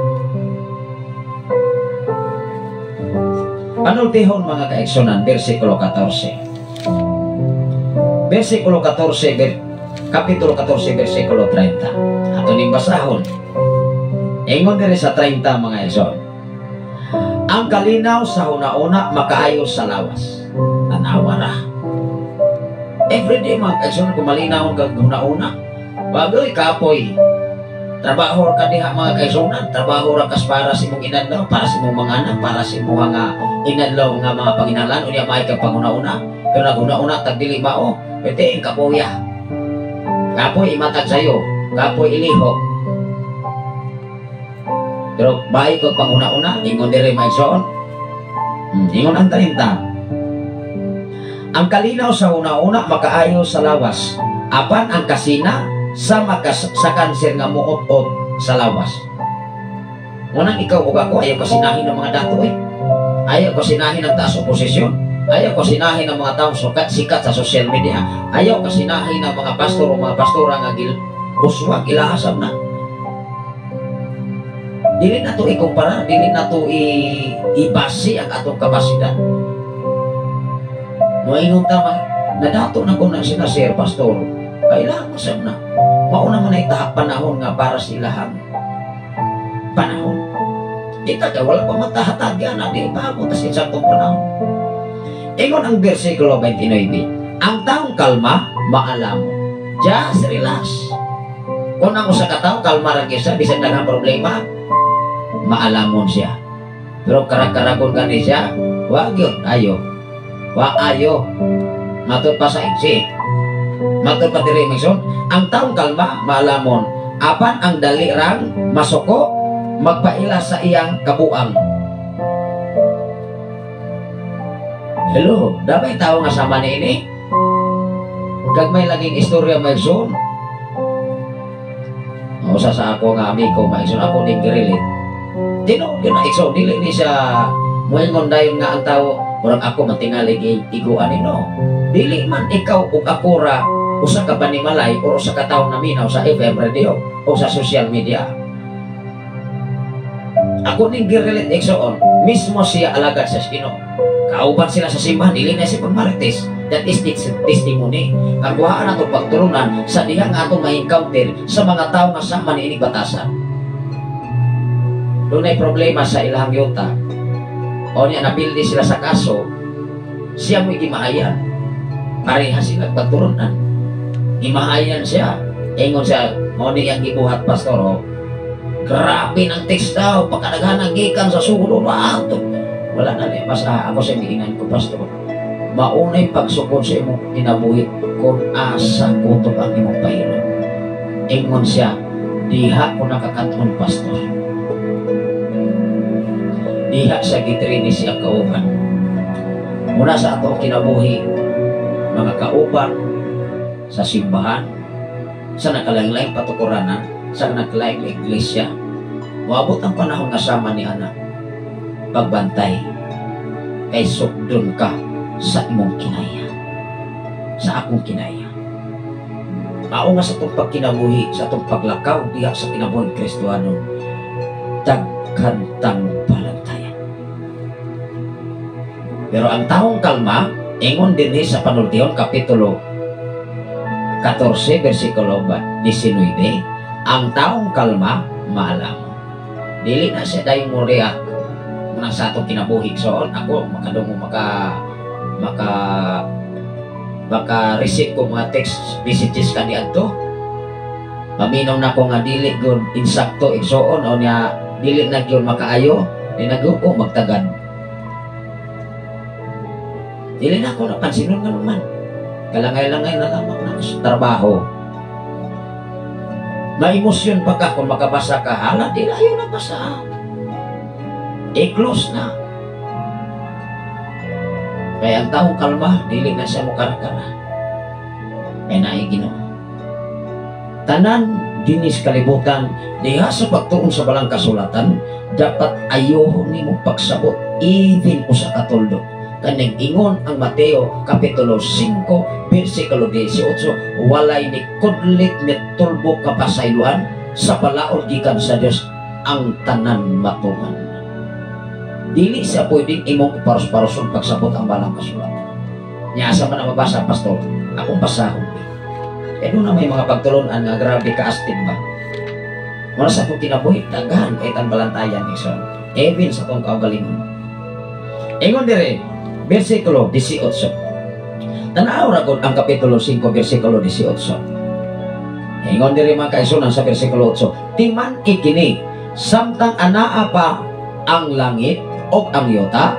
Panultihon mga kaigsunan, versikulo 14. Versikulo 14, Kapitulo 14, versikulo 30. Ato ning basahon. Ingon diri sa 30, mga igsoon. Ang kalinaw sa una-una makaayo sa lawas. Tanawa ra. Everyday, mga kaigsoon, kung malinaw kag una-una, bagoy kapoy. Trabaho ka diha, mga kaigsuonan, trabaho ra kas para sa imong inadlaw, para sa imong mga anak, para sa imong mga inadlaw nga mga panginahanglan, unya may kag panguna-una. Pero naghuna-una tag dili mao, pwede kapoya. Kapoy imatag sayo, kapoy ilihok. Pero bahay ko panguna-una, ingon diri, mga igsoon. Ingon ang 30. Ang kalinaw sa una-una makaayo sa lawas, apan ang kasina sama sa kanser nga muot-ot sa lawas. Unang ikaw ug ako ayaw kasinahin ng mga dato eh. Ayaw kasinahin ng taas oposisyon. Ayaw kasinahin ng mga taong sukat sikat sa social media. Ayaw kasinahin ng mga pastor o mga pastora nga uswag ilahasab na. Dili na to ikumpara, dili na to ibase ang atong kapasidad. Moingon ta man, nadato na ko na sila, sir pastor. Kailangan mo sab na. Mauna man ay tahap panahon nga para sa ilahang panahon. Kita ka wala pa matahatagyan na di pa mo tas insaktong panahon. Ingon ang versikulo 29, ang taong kalma, maalam. Just relax. Kung ang usa ka tawo kalma ra gyud siya, bisan daghang problema, maalamon siya. Pero karag-karagon gani siya, wa gyud ayo. Wa ayo. Matud pa sa exit. Matud pa diri mison, ang taong kalma, maalamon. Apan ang dali rang masuko, magpaila sa iyang kabuang. Hello, dabay tao nga sama niini. Gagmay laging istorya maigsoon. Usa sa ako nga amigo maigsoon, ako ning girelate. Tinuod yun na igsoon, dili ni siya Moingon dayon nga ang tao, murag ako matingali iguan nino. Dili man ikaw ug ako ra usa ka panimalay o usa ka tawo naminaw sa FM radio o sa social media. Ako ning girelate, igsoon, mismo siya alagad sa Ginoo. Kauban sila sa simbahan, dili na siya pagmarites. That is testimony. Kakuhaan ato pagtulunan sa diha nga atong ma-encounter sa mga tao nga sama ni ining batasan. Dunay problema sa ilahang yuta. O niya napildi sila sa kaso, siya mo'y gimahayan. Pareha sila pagtulunan. Gimahayan siya. Ingon siya, mao ni ang gibuhat, pastor, oh. Grabe ng text daw, pagkadaghan ang gikan sa sulod, ato. Wala na niya, mas ako sa giinan ko, pastor. Maunay pagsukod sa imong kinabuhi kung asa kutob ang imong pahilom. Ingon siya, diha ko nakakaton, pastor. Diha sa gitrini siya kauban. Muna sa ato kinabuhi, mga kauban sa simbahan, sa nakalain-laing patukuranan, sa nakalaing iglesia, moabot ang panahon nga sama ni ana, pagbantay, kay sukdon ka sa imong kinaya, sa akong kinaya. Mao nga sa itong pagkinabuhi, sa itong paglakaw diha sa kinabuhi Kristohanon, daghan tang balantayan. Pero ang taong kalma, ingon dinhi sa Panultihon Kapitulo 14, versikulo 19, ang taong kalma, maalam. Dili na siya dayong mo react na sa atong kinabuhi. So, ako, makadungo, maka, maka, maka receive ko mga text messages kaniadto. Paminaw na ko nga dili gyud insakto, igsoon, o niya dili na gyud makaayo, di na gyud ko magtagad. Dili na ako napansinon nga naman. Kalangay-langay na lamang na sa trabaho. Maemosyon pa ka kung makabasa ka, hala, di layo na basa. I-close na. Kaya ang taong kalma, dili na siya mukarakara. Kaya naay Ginoo. Tanan dinis kalibutan, diha sa pagtuon sa balang kasulatan, dapat ayohon nimo pagsabot, even usa ka tuldok. Kaning ingon ang Mateo Kapitulo 5, versikulo 18, walay ni kudlit ni tulbok kapasayloan sa balaod gikan sa Dios ang tanan matuman. Dili siya pwedeng imong iparos-paroson pagsabot ang balang kasulatan. Nya asa man ang mabasa, pastor? Akong basahon. Eh doon na may mga pagtulunan nga grabe kaastig ba? Muna sa akong kinabuhi, daghan kay tan balantayan ni so. Even sa akong kaugalingon. Ingon dire, versikulo 18. Tanaw ra gud ang Kapitulo 5 versikulo 18. Ingon dire, mga kaigsuonan, sa versikulo 8, timan ikini samtang anaa pa ang langit o ang yuta,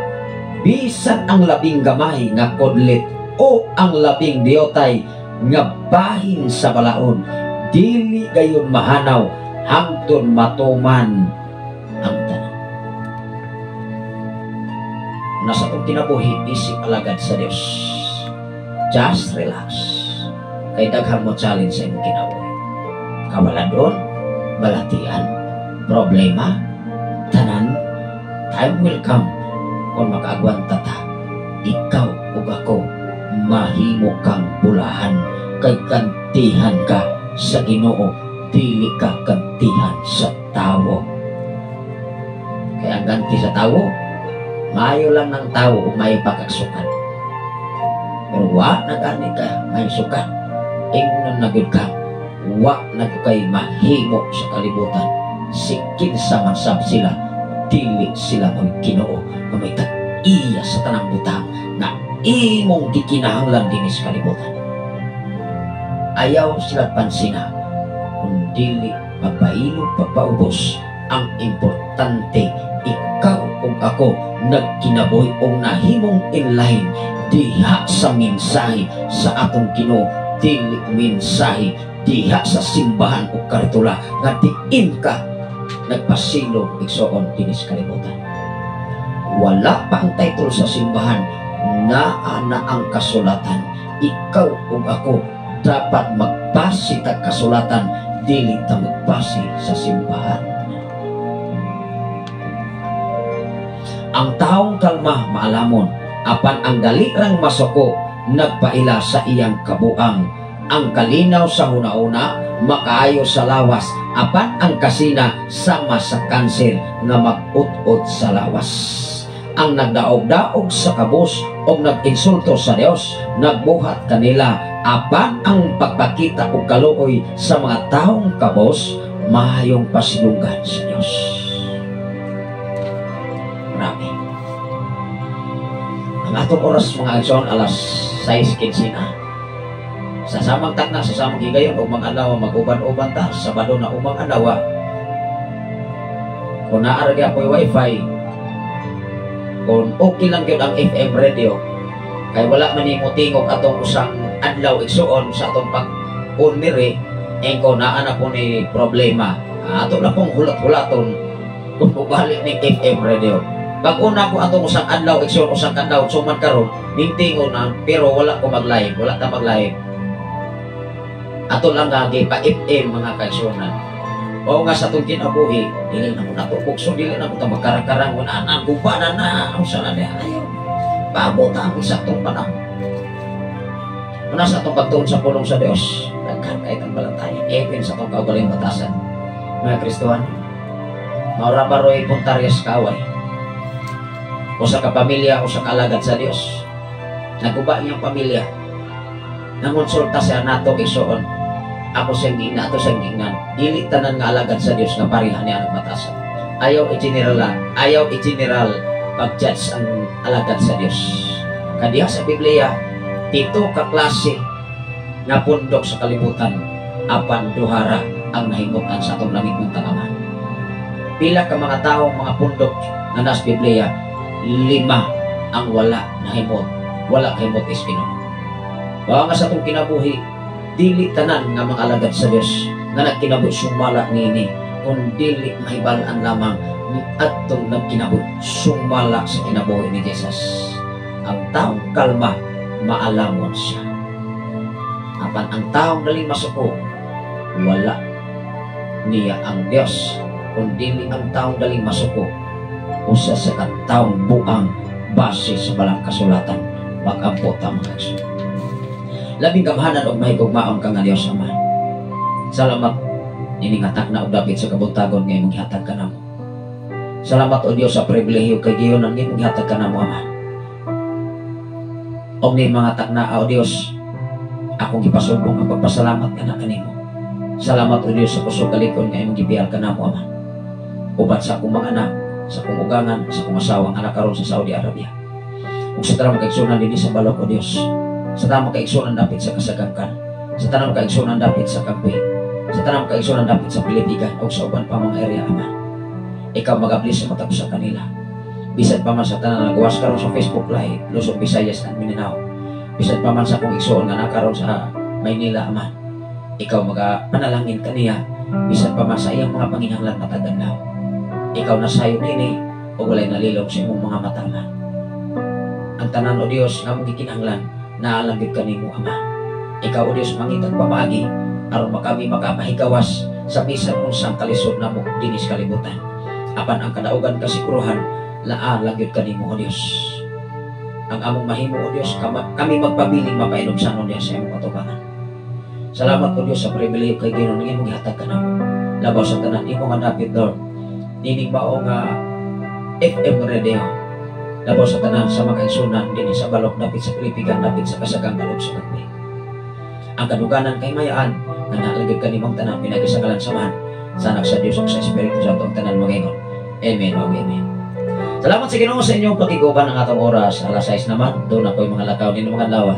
bisan ang labing gamay nga kudlit o ang labing diotay nga bahin sa balaod, dili gayon mahanaw hangtod matuman ang tanan. Nasa atong kinabuhi isip alagad sa Dios. Just relax. Kay daghan mo challenge sa imong kinabuhi. Kawaladon, balatian, problema, tanan, time will come kung makaagwanta ta. Ikaw ug ako mahimo kang bulahan kay kantihan ka sa Ginoo, dili ka kantihan sa tawo. Kaya ang ganti sa tawo, maayo lang ng tawo ug may pagkasukan. Pero wa na gani ka may sukan. Ingnon na gyud ka, wa na gyud kay mahimo sa kalibutan. Sikin sa man sab sila, dili sila mo'y Ginoo nga may tag-iya sa tanang butang na imong gikinahanglan dinhi sa kalibutan. Ayaw sila pansina kung dili magpailog pagpaubos. Ang importante, ikaw ug ako nagkinabuhi og nahimong inline diha sa mensahe sa atong Ginoo, dili mensahe diha sa simbahan o karitula nga diin ka nagpasilong, igsoon, dinhi sa kalibutan. Wala pa ang title sa simbahan, naa na ang kasulatan. Ikaw ug ako dapat magbase tag kasulatan, dili ta magbase sa simbahan. Ang taong kalma maalamon, apan ang dali rang masuko nagpaila sa iyang kabuang. Ang kalinaw sa hunauna makaayo sa lawas, apan ang kasina sama sa kanser nga mag-ut-ut sa lawas. Ang nagdaog-daog sa kabus o nag-insulto sa Dios nagbuhat kanila, apan ang pagpakita og kaluoy sa mga taong kabos mahayong pasidunggan sa Dios. Marami. Ang atong oras, mga igsoon, alas 6:15 na. Sa samang takna, sa samang higayon, ug mga adlaw mag-uban-uban ta, Sabado na umang adlaw. Kung naa ra gyapon wifi, kung okay lang gyud ang FM radio, kay wala man nimo tingog atong usang adlaw, igsuon, sa atong pag on diri, ko naa na po ni problema. Ato na pong hulat-hulaton kung mubalik ni FM radio. Pag una ko atong usang adlaw, igsuon, usang kadlaw, suman karon, nintingo na, pero wala ko mag-live, wala ta mag-live. Ato lang gagi pa FM, mga kaigsuonan. O nga sa atong kinabuhi, dili na mo nato bukso, dili na mo ta magkarakarang, wala na, guba na na, unsa na niya, ayaw. Paabot ang saktong panahon. Una sa atong pagtuon sa pulong sa Dios, daghan kay tang balantay, even sa atong kaugalingong batasan. Mga Kristohan, maura baroy puntaryas kaaway. Usa ka pamilya, usa ka alagad sa Dios. Naguba iyang pamilya. Nangonsulta siya nato, igsuon. Ako siyang gingna, ato siyang gingnan. Dili tanan nga alagad sa Dios nga pareha niya ang batasan. Ayaw i-general, ayaw i-general pag-judge ang alagad sa Dios. Kadiha sa Biblia, 7 ka klase nga pundok sa kalibutan, apan duhara ang nahimutan sa atong langit ng Ama. Pila ka mga tao, mga pundok nga nas Biblia, 5 ang wala nahimot, wala kahimot is Ginoo. Wa nga sa atong kinabuhi, dili tanan nga mga alagad sa Dios nga nagkinabuhi sumala niini, kun dili mahibal-an lamang ni adtong nagkinabuhi sumala sa kinabuhi ni Jesus. Ang taong kalma maalamon siya. Apan ang taong daling masuko, wala niya ang Dios, kun dili ang taong daling masuko usa sa kataong buang base sa balang kasulatan. Magampo ta, mga igsoon. Labing gamhanan og mahigugmaon ka nga Dios Ama. Salamat ini nga takna og dapit sa kabuntagon nga imong gihatag kanamo. Salamat, o Dios, sa pribilehiyo kay giyonan nga imong gihatag kanamo, Ama. Og ni mga takna, o Dios, akong gipasubong ang pagpasalamat nga kanimo. Salamat, o Dios, sa kusog kalikon nga imong gibiyal kanamo, Ama. Uban sa akong mga anak, sa akong ugangan, sa akong asawang anak karon sa Saudi Arabia. Ug sa tanang makaigsunan dinhi sa balok, o Dios, sa tanang makaigsunan dapit sa Kasagangkan, sa tanang makaigsunan dapit sa Kampi, sa tanang makaigsunan dapit sa Pilipigan o sa uban pa mga area, Ama. Ikaw magablis sa matag sa kanila. Bisan pa man sa tanan nagawas karon sa Facebook Live, Luzon, Visayas and Mindanao. Bisan pa man sa akong igsoon nga nakaron sa Maynila, Ama. Ikaw magapanalangin kaniya, bisan pa man sa iyang mga panginahanglan matag adlaw. Ikaw na sayo nini o walay nalilong sa imong mga mata, Ama. Ang tanan, o Dios, nga among gikinahanglan, naalam gyud kanimo, Ama. Ikaw, o Dios, mangitag pamaagi aron makami makapahigawas sa bisan unsang kalisod namo dinhi sa kalibutan. Apan ang kadaugan kasiguruhan laa lang gyud kanimo, o Dios. Ang among mahimo, o Dios, kami magpabiling mapainumsanon niya sa imong katubangan. Salamat, o Dios, sa pribilehiyo kay Ginoo nga imong gihatag kanamo. Labaw sa tanan imo nga dapit, Lord, nining mao nga FM radio. Labaw sa tanan sa mga kaigsunan dinhi sa balok dapit sa Pilipigan, dapit sa Kasagangkan ug sa Kampi. Ang kaduganan kay mayaan nga naalagid kanimong tanan pinaagi sa ngalan sa Amahan, sa Anak, sa Dios ug sa Espiritu Santo, ang tanan mangingon. Amen o amen. Salamat sa Ginoo sa inyong pakiguban. Ang atong oras alas 6 naman, doon ako'y mga lakaw ninyo mga adlaw.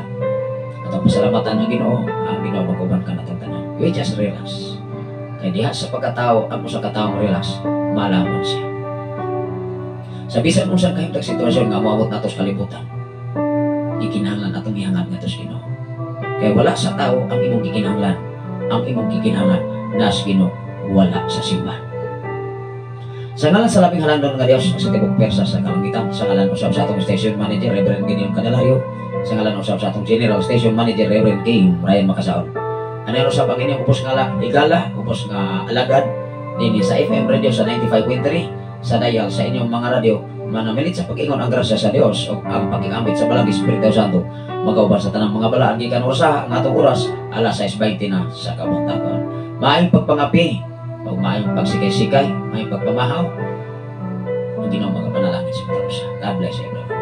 Atong pasalamatan ang Ginoo, ang Ginoo mag-uban ka natong tanan. We just relax. Kay diha sa pagkatao, ang usa ka taong relax, malamon siya. Sa bisan unsang kahimtang sitwasyon nga moabot nato sa kalibutan, ikinahanglan atong ihangad ngadto sa Ginoo. Kay wala sa tao ang imong gikinahanglan, ang imong gikinahanglan nas Ginoo, wala sa simbahan. Sa ngalan sa labing halangdon nga Dios sa tibok pwersa sa kalangitan, sa ngalan usab sa atong station manager Reverend Gideon Candelario, sa ngalan usab sa atong general station manager Reverend K. Brian Makasaon. Ano usab ang inyong upos nga higala, upos nga alagad dinhi sa FM radio sa 95.3 sa dial sa inyong mga radyo. Manamilit sa pag-ingon ang grasya sa Dios o ang pagkigamit sa Balaang Espiritu Santo magauban sa tanang mga balaan gikan sa ang atong oras, alas 6:20 na sa kabuntagon. Maayong pagpangapi o maayong pagsikay-sikay, maayong pagpamahaw. Ang Ginoo magapanalangin sa mga. God bless everyone.